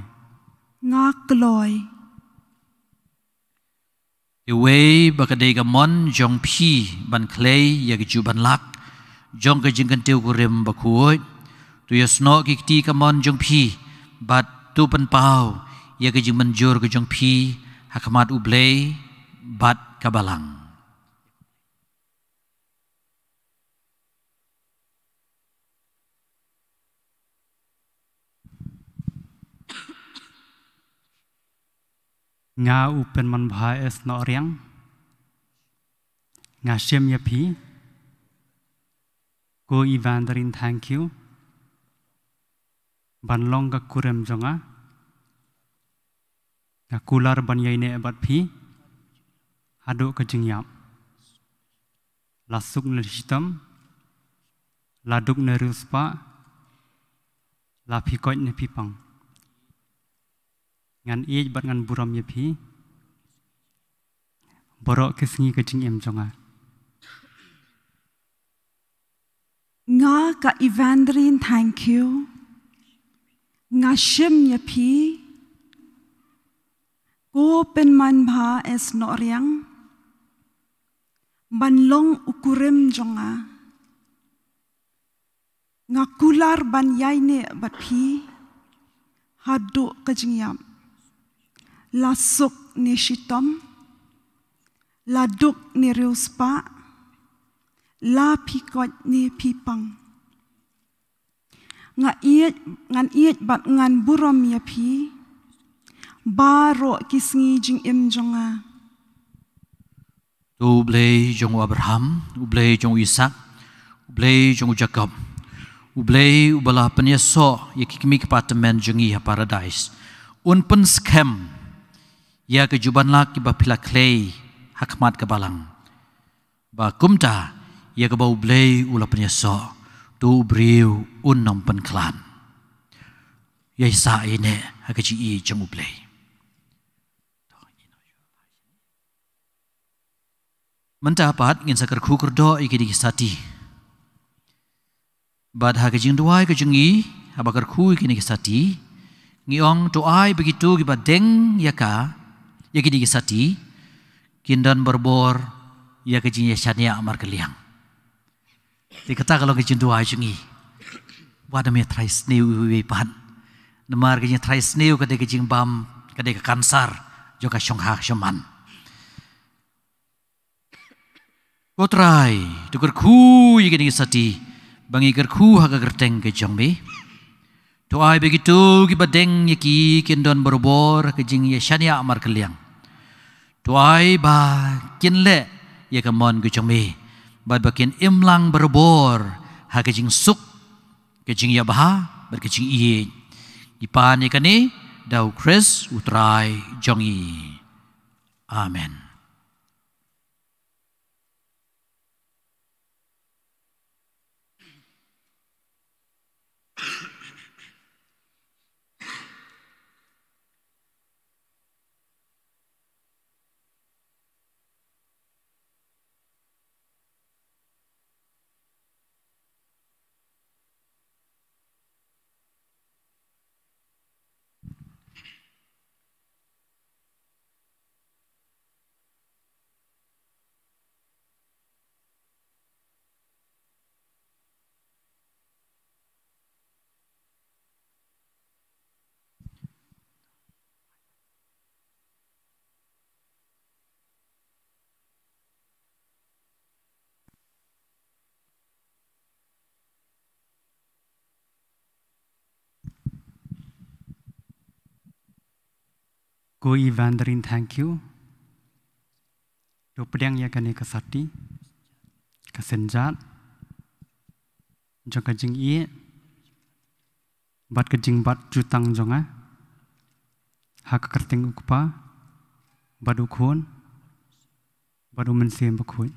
Nga kloi. Iwei ba ka dei ka mon jong phi ban khlei ïa ka jubanlak jong ka jingkyntiew kurim bakhuid, To ïasnoh ki kti kamon jong phi, bad to pynpaw ïa ka jingmynjur ka jong phi ha khmat U Blei bad ka balang. Nga u Pynmanbha S Nohriang, nga shim ïa phi ko Evangeline Thangkhiew ban long ka kurim jong nga. Nga kular ban ïaineh bad phi haduh ka jingïap. La suk ne shitom, la duk ne riewspah, la phi koit ne phi pang. Ngan ïeit bad ngan burom ïa phi baroh ki sngi ka jingim jong nga. Nga ka Evangeline Thangkhiew, nga shim ïa phi ko Pynmanbha S Nohriang ban long u kurim jong nga. Nga kular ban ïaineh bad phi haduh ka jingïap. La suk ne shitom, la duk ne riewspah, la phi koit ne phi pang. Nga ïeit, ngan ïeit bad ngan burom ïa phi baroh ki sngi jingim jong nga. To U Blei jong u Abraham, U Blei jong u Isak, U Blei jong u Jakob, U Blei uba la pynïasoh ïa ki kmie ki kpa tymmen jong ngi ha Paradais, un pynskhem ïa ka jubanlak kiba phi la khlei ha khmat ka balang. Ba kumta, ïa kaba U Blei u la pynïasoh, to u briew un ym pynkhlad. Ïaisah ïaineh ha ka jingïeit jong U Blei. Mynta pat ngin sa kyrkhu kyrdoh ïa kine ki sati. Bad ha ka jingduwai ka jong ngi, haba kyrkhu ïa kine ki sati, ngi ong to ai ba kito kiba deng ïa ka, ïa kine ki sati, kin don barabor ïa ka jingïashaniah markylliang. Te kata ka long ka jingduwai jong ngi. Wat ym ïatrai sniew iwei iwei pat. Namar ka jingtrai sniew ka dei ka jingbam, ka dei ka kansar jong ka shongkha shongman. Ko Trai, to kyrkhu ïa kine ki sati ba ngi kyrkhu ha ka kyrteng ka jong me. To ai ba kito kiba deng ïa ki kin don barabor ha ka jingïashaniah markylliang. To ai ba kin leh ïa ka mon ka jong me, bad ba kin im lang barabor ha ka jingsuk, ka jingïabha bad ka jingïeit. Ngi pan ïa kane da U Khrist U Trai jong ngi. Amen. Ko Evangeline, thank you. To pdiang ïa kane ka sati, ka synjat jong ka jingïeit bad ka jingbat jutang jong nga, ha ka kyrteng U Kpa bad U Khun bad U Mynsiem Bakhuid.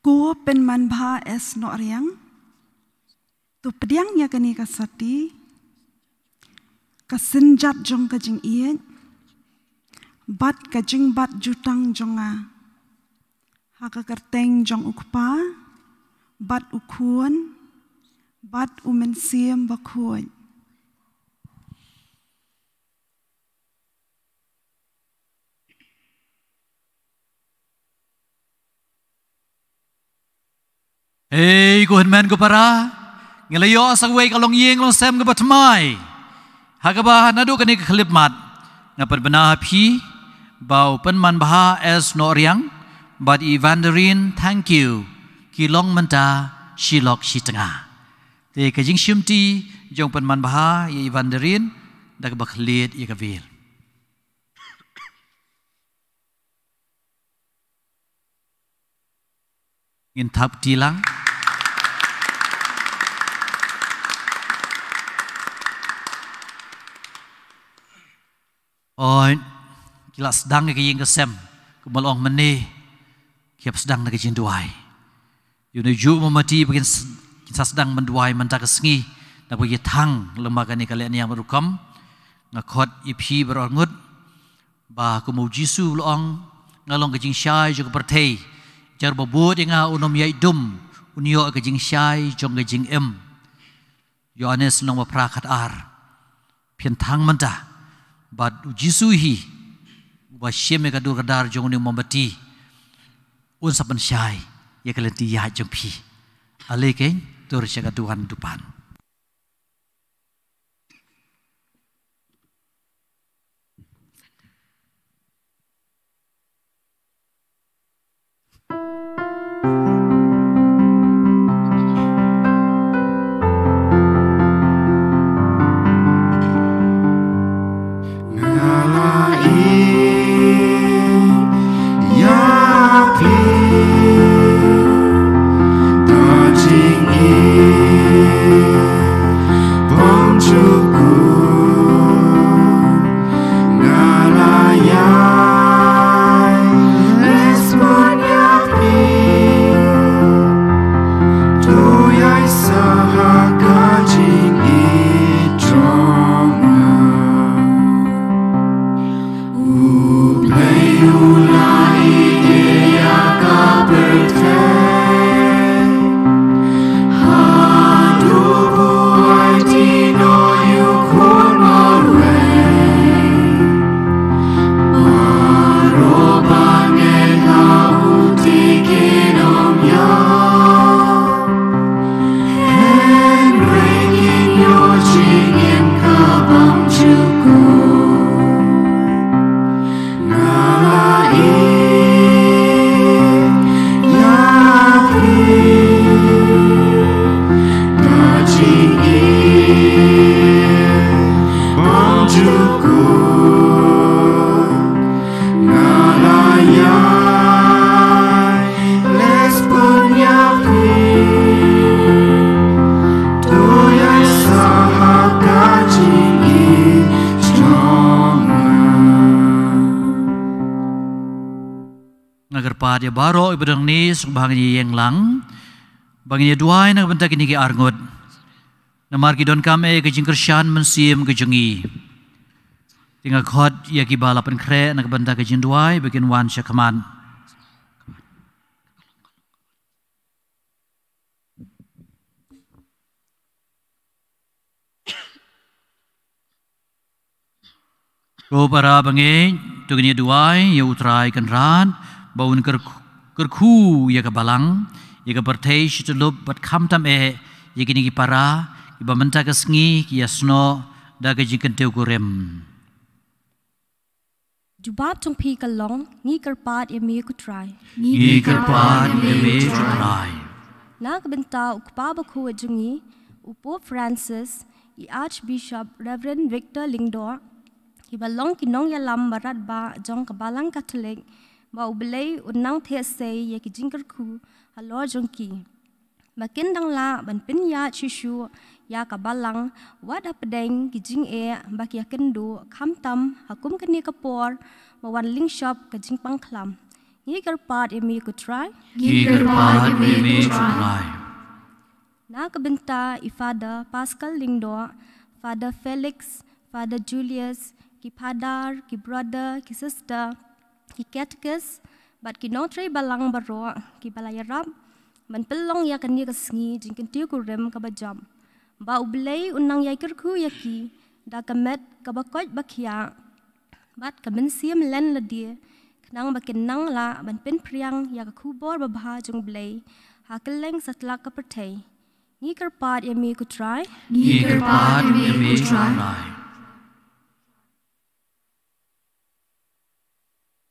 Ko Pynmanbha S Nohriang, to pdiang ïa kane ka sati, ka synjat jong ka jingïeit bad ka jingbat jutang jong nga, ha ka kyrteng jong U Kpa bad u Khun, bad u Mynsiem Bakhuid. Hei, ko hynmen ko para, ngi la ïoh sa kawei ka longïing longsem kaba thymmai. Ha kaba naduh kane ka khyllipmat nga pynbna ha phi ba u Pynman Bha S Nohriang bad i Vanderin Thangkhiew ki long mynta shi lok shi tnga. Te ka jingshimti jong u Pynman Bha ïa i Vanderin da kaba khlieh ïa ka veil. Ngin thap kti lang. Oi, ki la sdang ïa ka ïing ka sem, kumba la ong mynne, ki hap sdang da ka jingduwai. Ïa u nongjuh mombati ba kin s-, kin sa sdang ban duwai mynta ka sngi, da ba ïa thang lem bad kane ka lehniam rukom, nga khot ïa phi baroh arngut, ba kum u Jisu u la ong, nga long ka jingshai jong ka pyrthei. Jar ba bud ïa nga un ym ïaid dum, un ïoh ka jingshai jong ka jingim. Ïoannis lynnong ba phra khat ar. Phin thang mynta bad u Jisu hi, uba shim ïa ka dur ka dar jong une u mombati, un sa pynshai ïa ka lynti ïaid jong phi. Ale keiñ, tur sha ka duwan dupan. Nga la ïeit ïa phi da jingïeit bymjukut. Nga la ïai leh sbun ïa phi. To ïaid sa ha ka jingïeit jong nga. U Blei u la ïeit ïa ka pyrthei. Haduh ba u ai ïa u Khun marwei. Baroh ba ngeit ha u te kin ym ïap. Hynrei kin ïoh jingim ka bymjukut. Nga la ïeit ïa phi da jingïeit bymjukut. Nga la ïai leh sbun ïa phi. To ïaid sa ha ka jingïeit jong nga. Nga kyrpad ïa baroh iba don hangne, sngewbha ngin ïeng lang ba ngin ïa duwai na ka bynta kine ki arngut. Namar ki donkam eh ka jingkyrshan mynsiem ka jong ngi. Te nga khot ïa kiba la pynkhreh na ka bynta ka jingduwai ba kin wan sha khmat. Ko para bangeit, to ngin ïa duwai ïa U Trai Kynrad ba un kyr-, kyrkhu ïa ka balang, ïa ka pyrthei shityllup bad khamtam eh ïa kine ki para kiba mynta ka sngi ki ïasnoh da ka jingkyntiew kurim. Jubab jong phi ka long, ngi kyrpad ïa me ko Trai. Ngi kyrpad ïa me ko Trai. Na ka bynta u Kpa Bakhuid jong ngi, u Pope Francis, i Archbishop Reverend Victor Lyngdoh, kiba long ki nongïalam ba radbah jong ka Balang Katholik, ba U Blei un nang theh sei ïa ki jingkyrkhu halor jong ki. Ba kin dang lah ban pynïaid shuh shuh ïa ka balang, wat hapdeng ki jingeh ba ki ïakynduh, khamtam ha kum kane ka por ba wan lyngshop ka jingpang khlam. Ngi kyrpad ïa me ko Trai. Ngi kyrpad ïa me ko Trai. Na ka bynta i Father Pascal Lyngdoh, Father Felix, Father Julius, ki Father, ki Brother, ki Sister, ki Catechist, bad ki nongtrei balang baroh kiba la ïarap, ban pynlong ïa kane ka sngi jingkyntiew kurim kaba jam. Ba U Blei un nang ïai kyrkhu ïa ki da ka met kaba koit ba khiah bad ka mynsiem len lade, khnang ba kin nang lah ban pynphriang ïa ka khubor babha jong U Blei ha kylleng satlak ka pyrthei. Ngi kyrpad ïa me ko Trai. Ngi kyrpad ïa me ko Trai.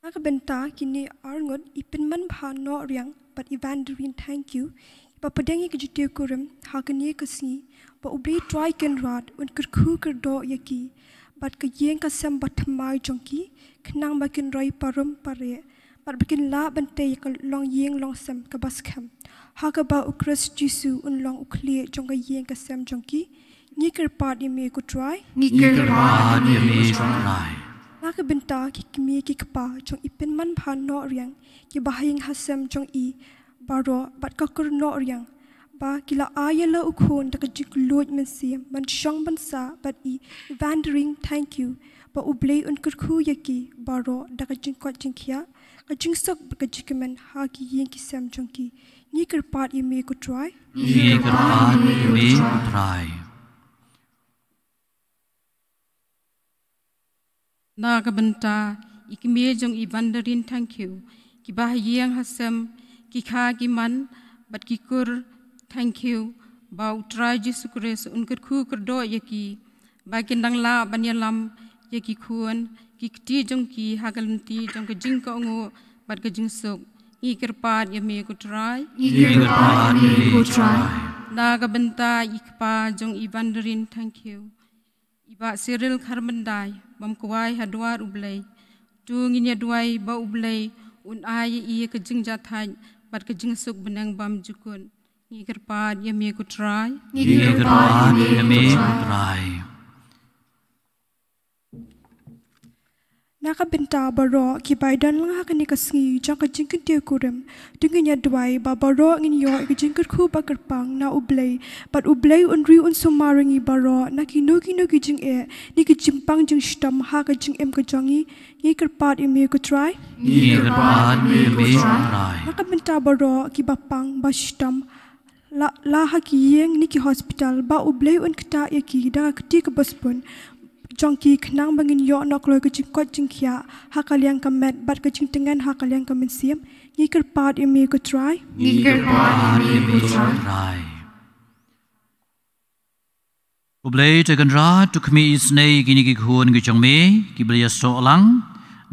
Na ka bynta kine arngut i Pynman Bha Nohriang bad i Vanderin Thangkhiew, ba pdeng ïa ka jingtiew kurim ha kane ka sngi, ba U Blei Trai Kynrad un kyrkhu kyrdoh ïa ki bad ka ïing ka sem ba thymmai jong ki, khnang ba kin roi parum pareh bad ba kin lah ban tei ïa ka longïing longsem kaba skhem, ha kaba U Khrist Jisu un long U Khlieh jong ka ïing ka sem jong ki. Ngi kyrpad ïa me ko Trai. Ngi kyrpad ïa me ko Trai. Na ka bynta ki kmie ki kpa jong i Pynman Bha Nohriang, kiba ha ïing ha sem jong i baroh bad ka kur Nohriang, ba ki la ai ïa la u khun da ka jingkylluid mynsiem ban shong ban sah bad i Vanderin Thangkhiew, ba U Blei un kyrkhu ïa ki baroh da ka jingkoit jingkhiah, ka jingsuk bad ka jingkmen ha ki ïing ki sem jong ki. Ngi kyrpad ïa me ko Trai. Ngi kyrpad ïa me ko Trai. Na ka bynta i kmie jong i Vanderin Thangkhiew, kiba ha ïing ha sem, ki kha ki man bad ki kur Thangkhiew, ba U Trai Jisu Khrist un kyrkhu kyrdoh ïa ki, ba kin dang lah ban ïalam ïa ki khun ki kti jong ki ha ka lynti jong ka jingkohnguh bad ka jingsuk. Ngi kyrpad ïa me ko Trai. Ngi kyrpad ïa me ko Trai. Na ka bynta i kpa jong i Vanderin Thangkhiew, i Bah Cyril Kharbandai, bam kwai ha dwar U Blei. To ngin ïa duwai ba U Blei un ai ïa i ka jingjahthait bad ka jingsuk bneng bymjukut. Ngi kyrpad ïa me ko Trai. Ngi kyrpad ïa me ko Trai. Na ka bynta baroh kiba ïadon lang ha kane ka sngi jong ka jingkyntiew kurim, to ngin ïa duwai ba baroh ngin ïoh ïa ka jingkyrkhu ba kyrpang na U Blei, bad U Blei un ri un sumar ïa ngi baroh na kino kino ki jingeh ne ki jingpang jingshitom ha ka jingim ka jong ngi. Ngi kyrpad ïa me ko Trai. Ngi kyrpad ïa me ko Trai. Na ka bynta baroh kiba pang ba shitom, la, la ha ki ïing ne ki hospital, ba U Blei un ktah ïa ki da ka kti kaba sbun jong ki, khnang ba ngin ïoh noh kloi ka jingkoit jingkhiah ha ka liang ka met bad ka jingtngen ha ka liang ka mynsiem. Ngi kyrpad ïa me ko Trai. Ngi kyrpad ïa me ko Trai. U Blei Trai Kynrad, to khmih isynei ïa kine ki khun ki jong me kiba la ïasoh lang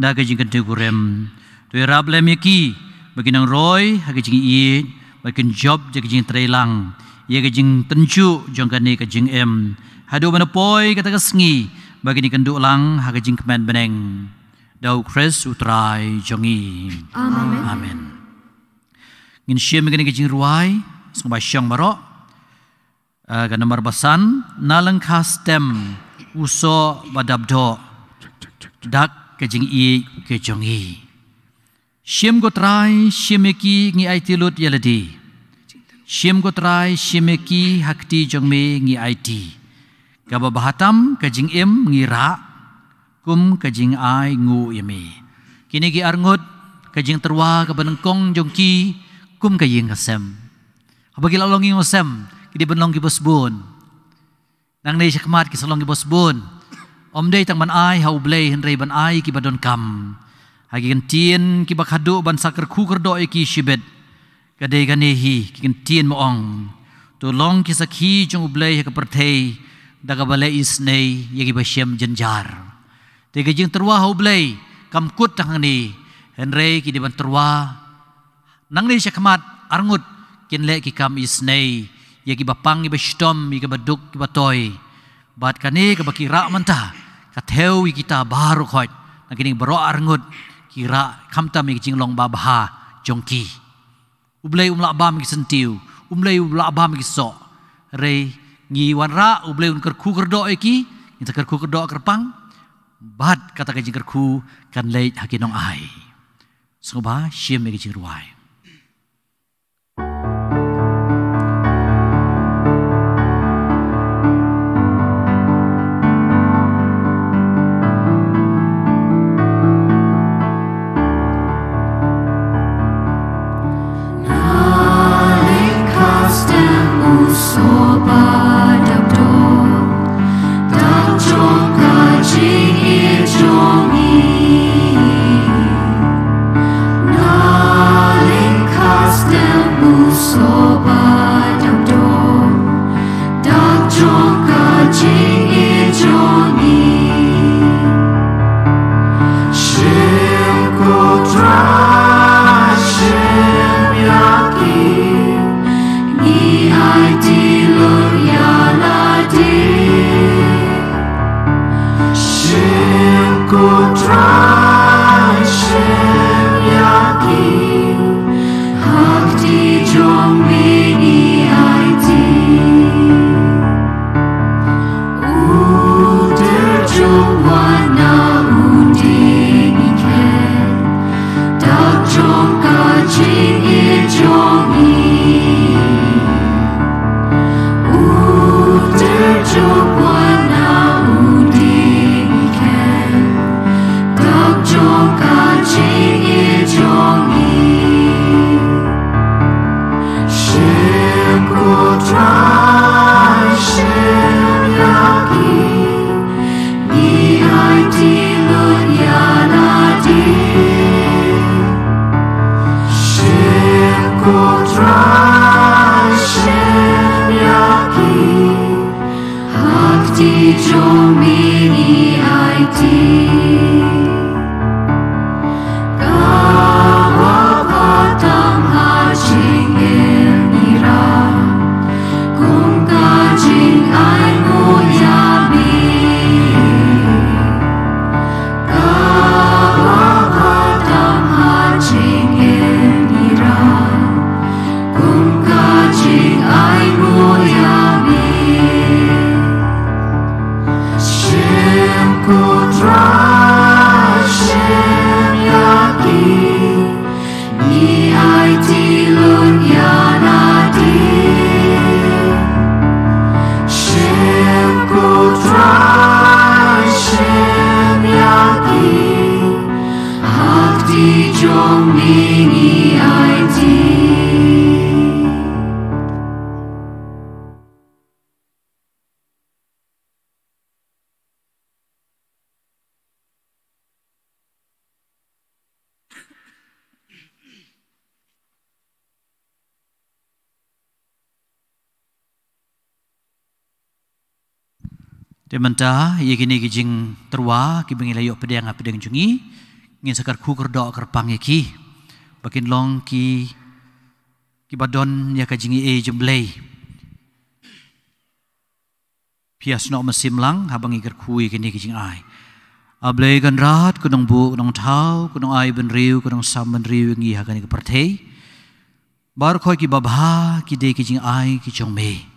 da ka jingkyntiew kurim. To ïarap lem ïa ki ba kin nang roi ha ka jingïeit bad kin jop ïa ka jingtreilang ïa ka jingtynjuh jong kane ka jingim, haduh ban da poi kata ka sngi ba kin ïakynduh lang ha ka jingkmen bneng. Da U Khrist U Trai jong ngi. Amen. Amen. Ngin shim ïa kane ka jingrwai, sngewbha shong baroh. Ah, ka nambar ba san, na lyngkha stem u soh ba dap doh, dak ka jingïeit ka jong ngi. Shim ko Trai, shim ïa ki, ngi aiti lut ïa lade. Shim ko Trai, shim ïa ki, ha kti jong me ngi aiti. Kaba bha tam ka jingim ngi rah, kum ka jingainguh ïa me. Kine ki arngut, ka jingtyrwa kaba nyngkong jong ki kum ka ïing ka sem. Haba ki la long ïing long sem, ki dei ban long kiba sbun. Nangne shakhmat ki sa long kiba sbun. Ym dei tang ban ai ha U Blei hynrei ban ai kiba donkam. Ha ki kyntien kiba khadduh ban sa kyrkhu kyrdoh ïa ki shibit. Ka dei kane hi ki kyntien ba ong, to long ki sakhi jong U Blei ha ka pyrthei da kaba leh isynei ïa kiba shem jynjar. Te ka jingtyrwa ha U Blei kam kut tang hangne, hynrei ki dei ban tyrwa nangne shakhmat, arngut kin leh ki kam isynei ïa kiba pang, kiba shitom, ïa kiba duk, kiba toi. Bad kane kaba ki rah mynta ka thew ïa kita baroh khoit, na kine baroh arngut ki rah khamtam ïa ki jinglong babha jong ki. U Blei um lah bam ki syntiew, U Blei um lah bam ki soh. Hynrei ngi wanrah U Blei un kyrkhu kyrdoh ïa ki, ngin sa kyrkhu kyrdoh kyrpang. Bad kata ka jingkyrkhu kan leit ha ki nongai. Sngewbha shim ïa ka jingrwai. Te mynta ïa kine ki jingtyrwa kiba ngi la ïoh pdiang ha pdeng jong ngi, ngin sa kyrkhu kyrdoh kyrpang ïa ki ba kin long ki, kiba don ïa ka jingïeit jong U Blei. Phi ïa snoh mynsiem lang haba ngi kyrkhu ïa kine ki jingai. A Blei Kynrad, ko Nongbuh, ko Nongthaw, ko Nongai bynriew, ko Nongsam bynriew ïa ngi ha kane ka pyrthei. Baroh khoit kiba bha ki dei ki jingai ki jong me.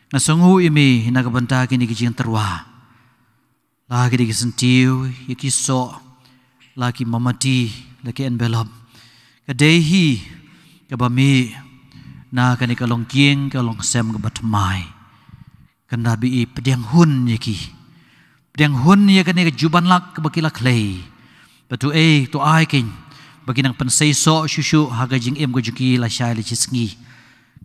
Nga sngewnguh ïa me na ka bynta kine ki jingtyrwa. La ki dei ki syntiew, ïa ki soh, la ki mamati, la ki envelope. Ka dei hi kaba mih na kane ka longkieng ka longsem kaba thymmai. Kynrad, ba i pdiang hun ïa ki. Pdiang hun ïa kane ka juban lak kaba ki la khlei. Ba to ei, to ai kein ba ki nang pynseisoh shuh shuh ha ka jingim ka jong ki lashai la shi sngi.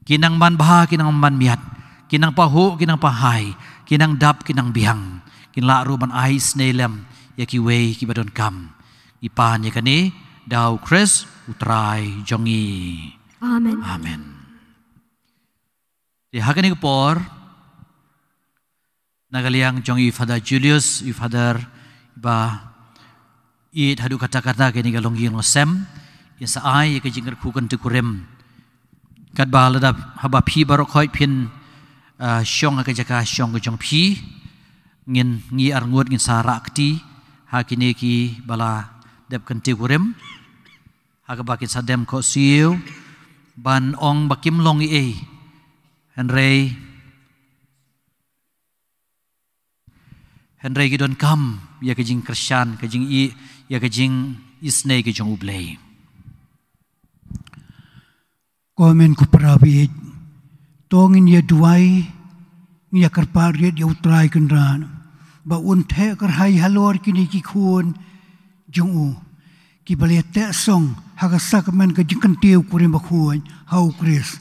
Ki nang man bha, ki nang man miat, ki nang pahuh, ki nang pahai, ki nang dap, ki nang biang, kin lah ruh ban ai isynei lem ïa kiwei kiba donkam. Ngi pan ïa kane da U Khrist U Trai jong ngi. Amen. Amen. Te ha kane ka por, na ka liang jong i Father Julius, i Father ba ïeit haduh katta katta kane ka longïing longsem, in sa ai ïa ka jingkyrkhu kyntiew kurim. Katba lada haba phi baroh khoit phin, ah, shong ha ka jaka shong ka jong phi, ngin, ngi arngut ngin sa rah kti ha kine kiba la dep kyntiew kurim, ha kaba kin sa dem khohsiew ban ong ba kim long ei ei. Hynrei Hynrei ki donkam ïa ka jingkyrshan, ka jingïeit, ïa ka jingisynei ka jong U Blei. Ko hynmen ko para baieit, to ngin ïa duwai, ngin ïa kyrpad rit ïa U Trai Kynrad ba un theh kyrhai halor kine ki khun jong u kiba la ïa teh song ha ka sakramen ka jingkyntiew kurim bakhuid ha U Khrist.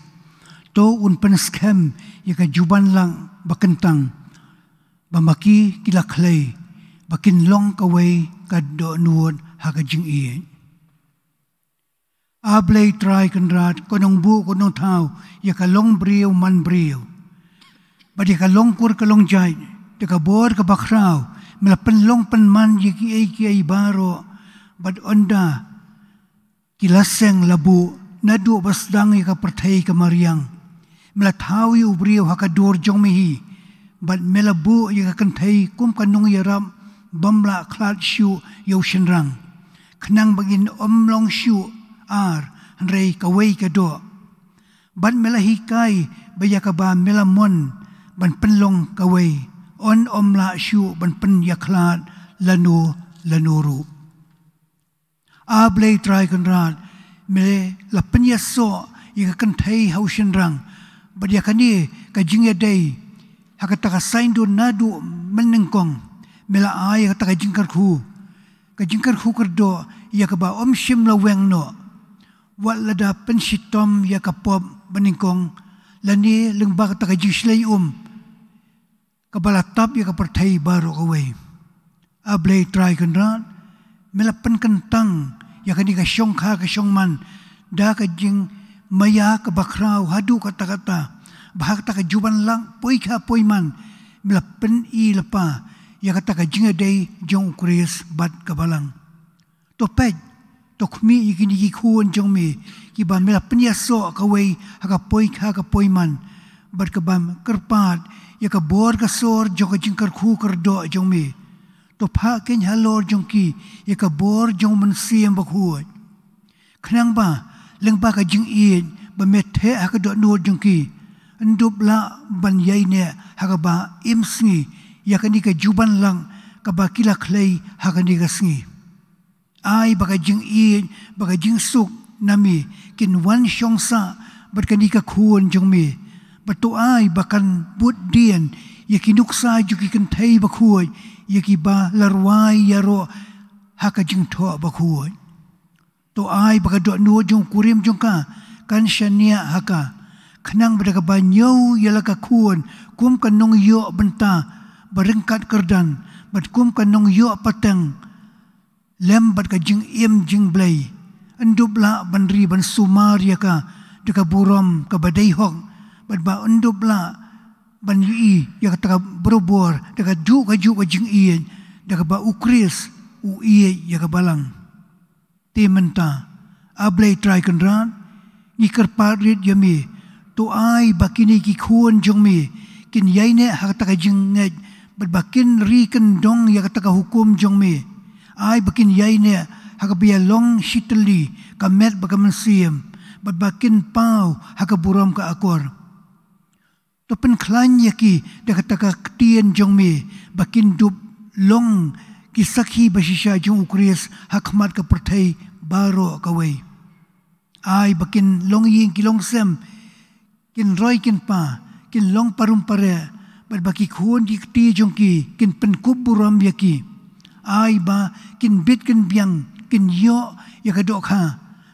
To un pynskhem ïa ka jubanlang ba kyntang, ba ma ki ki la khlei, ba kin long kawei ka dohnud ha ka jingïeit. A Blei Trai Kynrad, ko nongbuh ko nongthaw ïa ka long briew man briew, bad ïa ka long kur ka long jait, da ka bor ka bakhraw me la pynlong pynman ïa kiei kiei baroh, bad ynda ki la seng la buh, naduh ba sdang ïa ka pyrthei ka mariang, me la thaw ïa u briew ha ka dur jong me hi, bad me la buh ïa ka kynthei kum ka nongïarap bym lah khlad shuh ïa u shynrang, khnang ba ngin ym long shuh ar, hynrei kawei ka doh. Bad me la hikai ba ïa kaba me la mon ban pynlong kawei, yn ym lah shuh ban pynïakhlad lano lano ruh. A Blei Trai Kynrad, me la pynïasoh ïa ka kynthei ha u shynrang, bad ïa kane ka jingïadei ha kata ka saiñdur naduh mynnyngkong, me la ai ïa kata ka jingkyrkhu, ka jingkyrkhu kyrdoh ïa kaba ym shym la weng noh, wat lada pynshitom ïa ka pop banyngkong, lane lyngba kata ka jingshlei um kaba la tap ïa ka pyrthei baroh kawei. A Blei Trai Kynrad, me la pynkyntang ïa kane ka shongkha ka shongman da ka jingmaïa ka bakhraw haduh katta katta, ba ha kata ka jubanlang poikha poiman me la pyni lypa ïa kata ka jingïadei jong u Khrist bad ka balang. To peit, to khmih ïa kine ki khun jong me, kiba me la pynïasoh kawei ha ka poikha ka poiman, bad kaba kyrpad ïa ka bor ka sor jong ka jingkyrkhu kyrdoh jong me. To phah khein halor jong ki ïa ka bor jong u Mynsiem Bakhuid, khnang ba lyngba ka jingïeit ba me theh ha ka dohnud jong ki, yn dup lah ban ïaineh ha kaba im sngi ïa kane ka jubanlang kaba ki la khlei ha kane ka sngi. Ai ba ka jingïeit, ba ka jingsuk na me kin wan shong sah bad kane ka khun jong me. Bad to ai ba kan bud dien ïa ki nuksa jong ki kynthei bakhuid, ïa kiba la rwai ïaroh ha ka jingthoh bakhuid. To ai ba ka dohnud jong u kurim jong ka kan shaniah ha ka, khnang ba da kaba ñiew ïa la ka khun kum ka nongïoh bynta ba ryngkat kyrdan, bad kum ka nongïoh pateng lem bad ka jingim jingblei, yn dup lah ban ri ban sumar ïa ka da ka burom kaba dei hok, bad ba yn dup lah ban ïohi ïa kata ka barabor da kajuh kajuh ka jingïeit, da kaba u Khrist u ïeit ïa ka balang. Te mynta, A Blei Trai Kynrad, ngi kyrpad rit ïa me, to ai ba kine ki khun jong me kin ïaineh ha kata ka jingngeit, bad ba kin ri kyndong ïa kata ka hukum jong me. Ai ba kin ïaineh ha kaba ïalong shitylli ka met bad ka mynsiem, bad ba kin paw ha ka burom ka akor. To pynkhlaiñ ïa ki da kata ka ktien jong me, ba kin dup long ki sakhi ba shisha jong u Khrist ha khmat ka pyrthei baroh kawei. Ai ba kin long ïing ki long sem, kin roi kin pa, kin long parum pareh, bad ba ki khun ki kti jong ki kin pynkup burom ïa ki. Ai ba kin bit kin biang, kin ïoh ïa ka dohkha,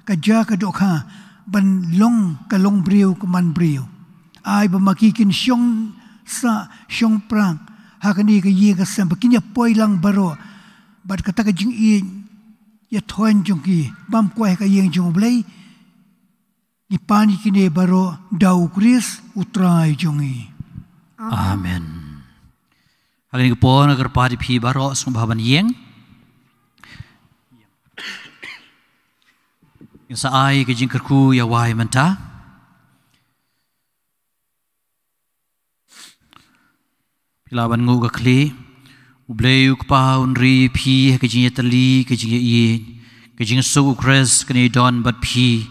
ka ja ka dohkha, ban long ka long briew ka man briew. Ai ba ma ki kin shong sah shong prang ha kane ka ïing ka sem, ba kin ïa poi lang baroh, bad kata ka jingïeit ïa thoiñ jong ki bam kwai ha ka ïing jong U Blei. Ngi pan ïa kine baroh da u Khrist u Trai jong ngi. Amen. Ha kane ka por nga kyrpad ïa phi baroh sngewbha ban ïeng. Ngin sa ai ka jingkyrkhu ïa wai mynta. Phi lah ban nguh ka khlieh. U Blei u Kpa un ri ïa phi ha ka jingïatylli, ka jingïaieit, ka jingsuk u Khrist kan ïadon bad phi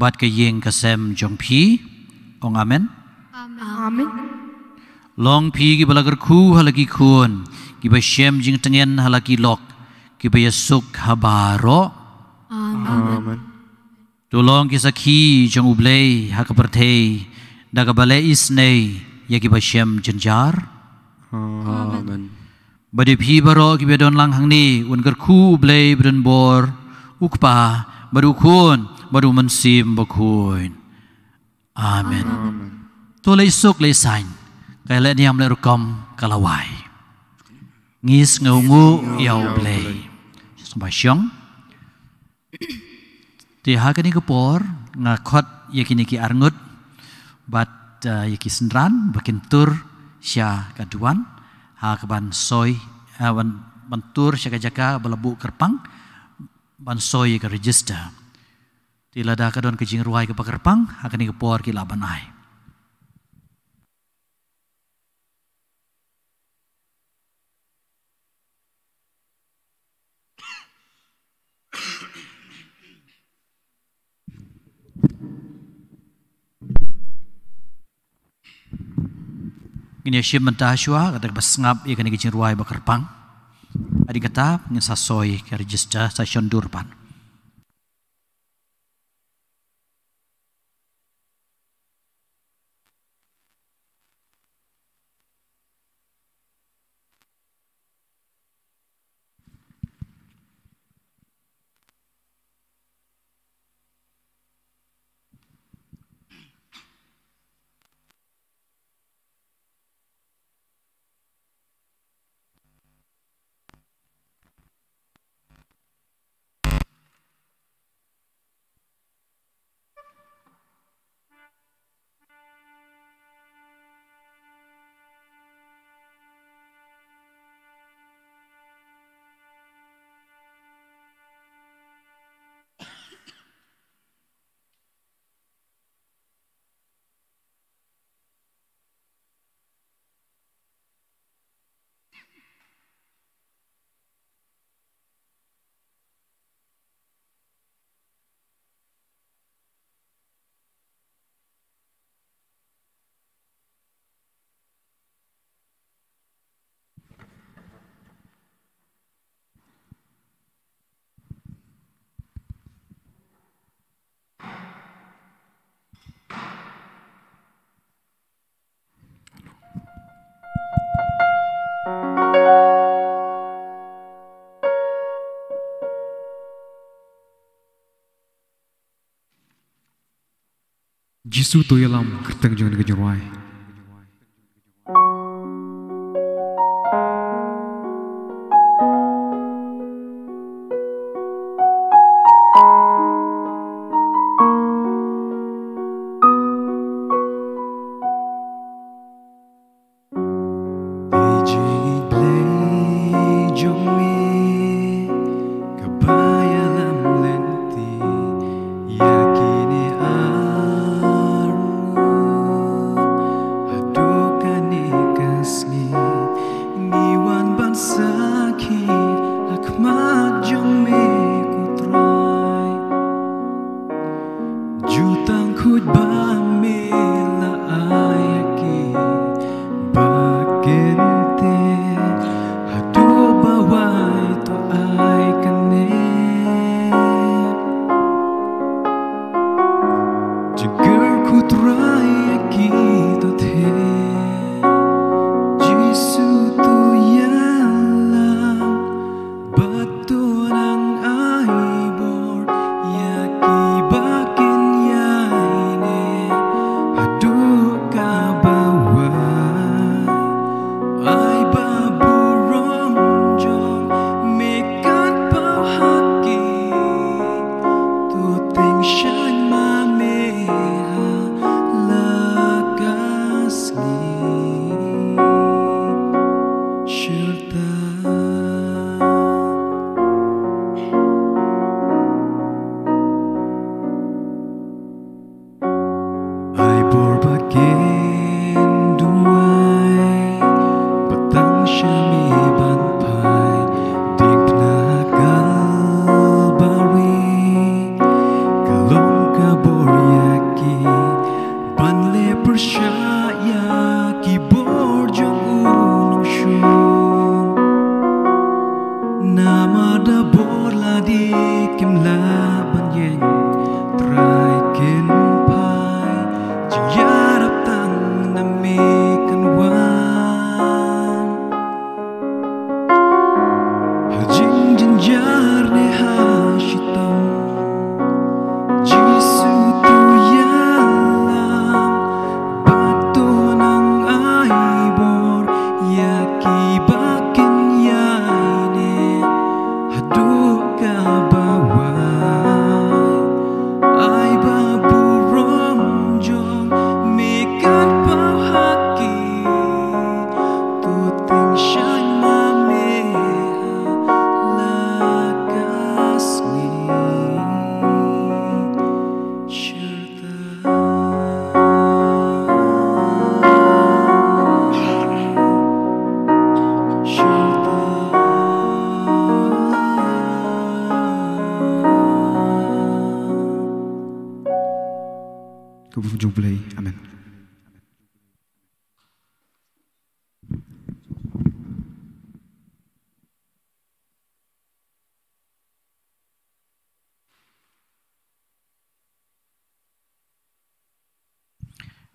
bad ka ïing ka sem jong phi. Ong amen. Amen. Long phi kiba la kyrkhu ha la ki khun, kiba shem jingtngen ha la ki lok, kiba ïasuk ha baroh. Amen. To long ki sakhi jong U Blei ha ka pyrthei da kaba leh isynei ïa kiba shem jynjar. Amen. Bad ïa phi baroh kiba don lang hangne, un kyrkhu U Blei badonbor, u Kpa bad u Khun bad u Mynsiem Bakhuid. Amen. Amen. To leit suk leit saiñ, ka leh niam leh rukom ka la wai. Ngi sngewnguh ïa U Blei. Sngewbha shong. Te ha kane ka por nga khot ïa kine ki arngut bad, eh, ïa ki synran ba kin tur sha ka duwan ha kaban soi, eh, ban, ban tur sha ka jaka ba la buh kyrpang ban soi ïa ka register. Te lada ka don ka jingrwai kaba kyrpang ha kane ka por ki lah ban ai. Ngin ïa shim mynta shuwa kata kaba sngap ïa kane ka jingrwai ba kyrpang. Hadien kata ngin sa soi ka register, sa shon dur pat. Jisu to ïalam kyrteng jong ka jingrwai. Te jingïeit Blei jong me kaba ïalam lynti ïa kine arngut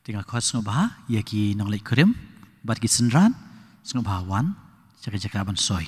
Te nga khot sngewbha ïa ki nongleit kurim bad ki synran, sngewbha wan sha ka jaka ban soi.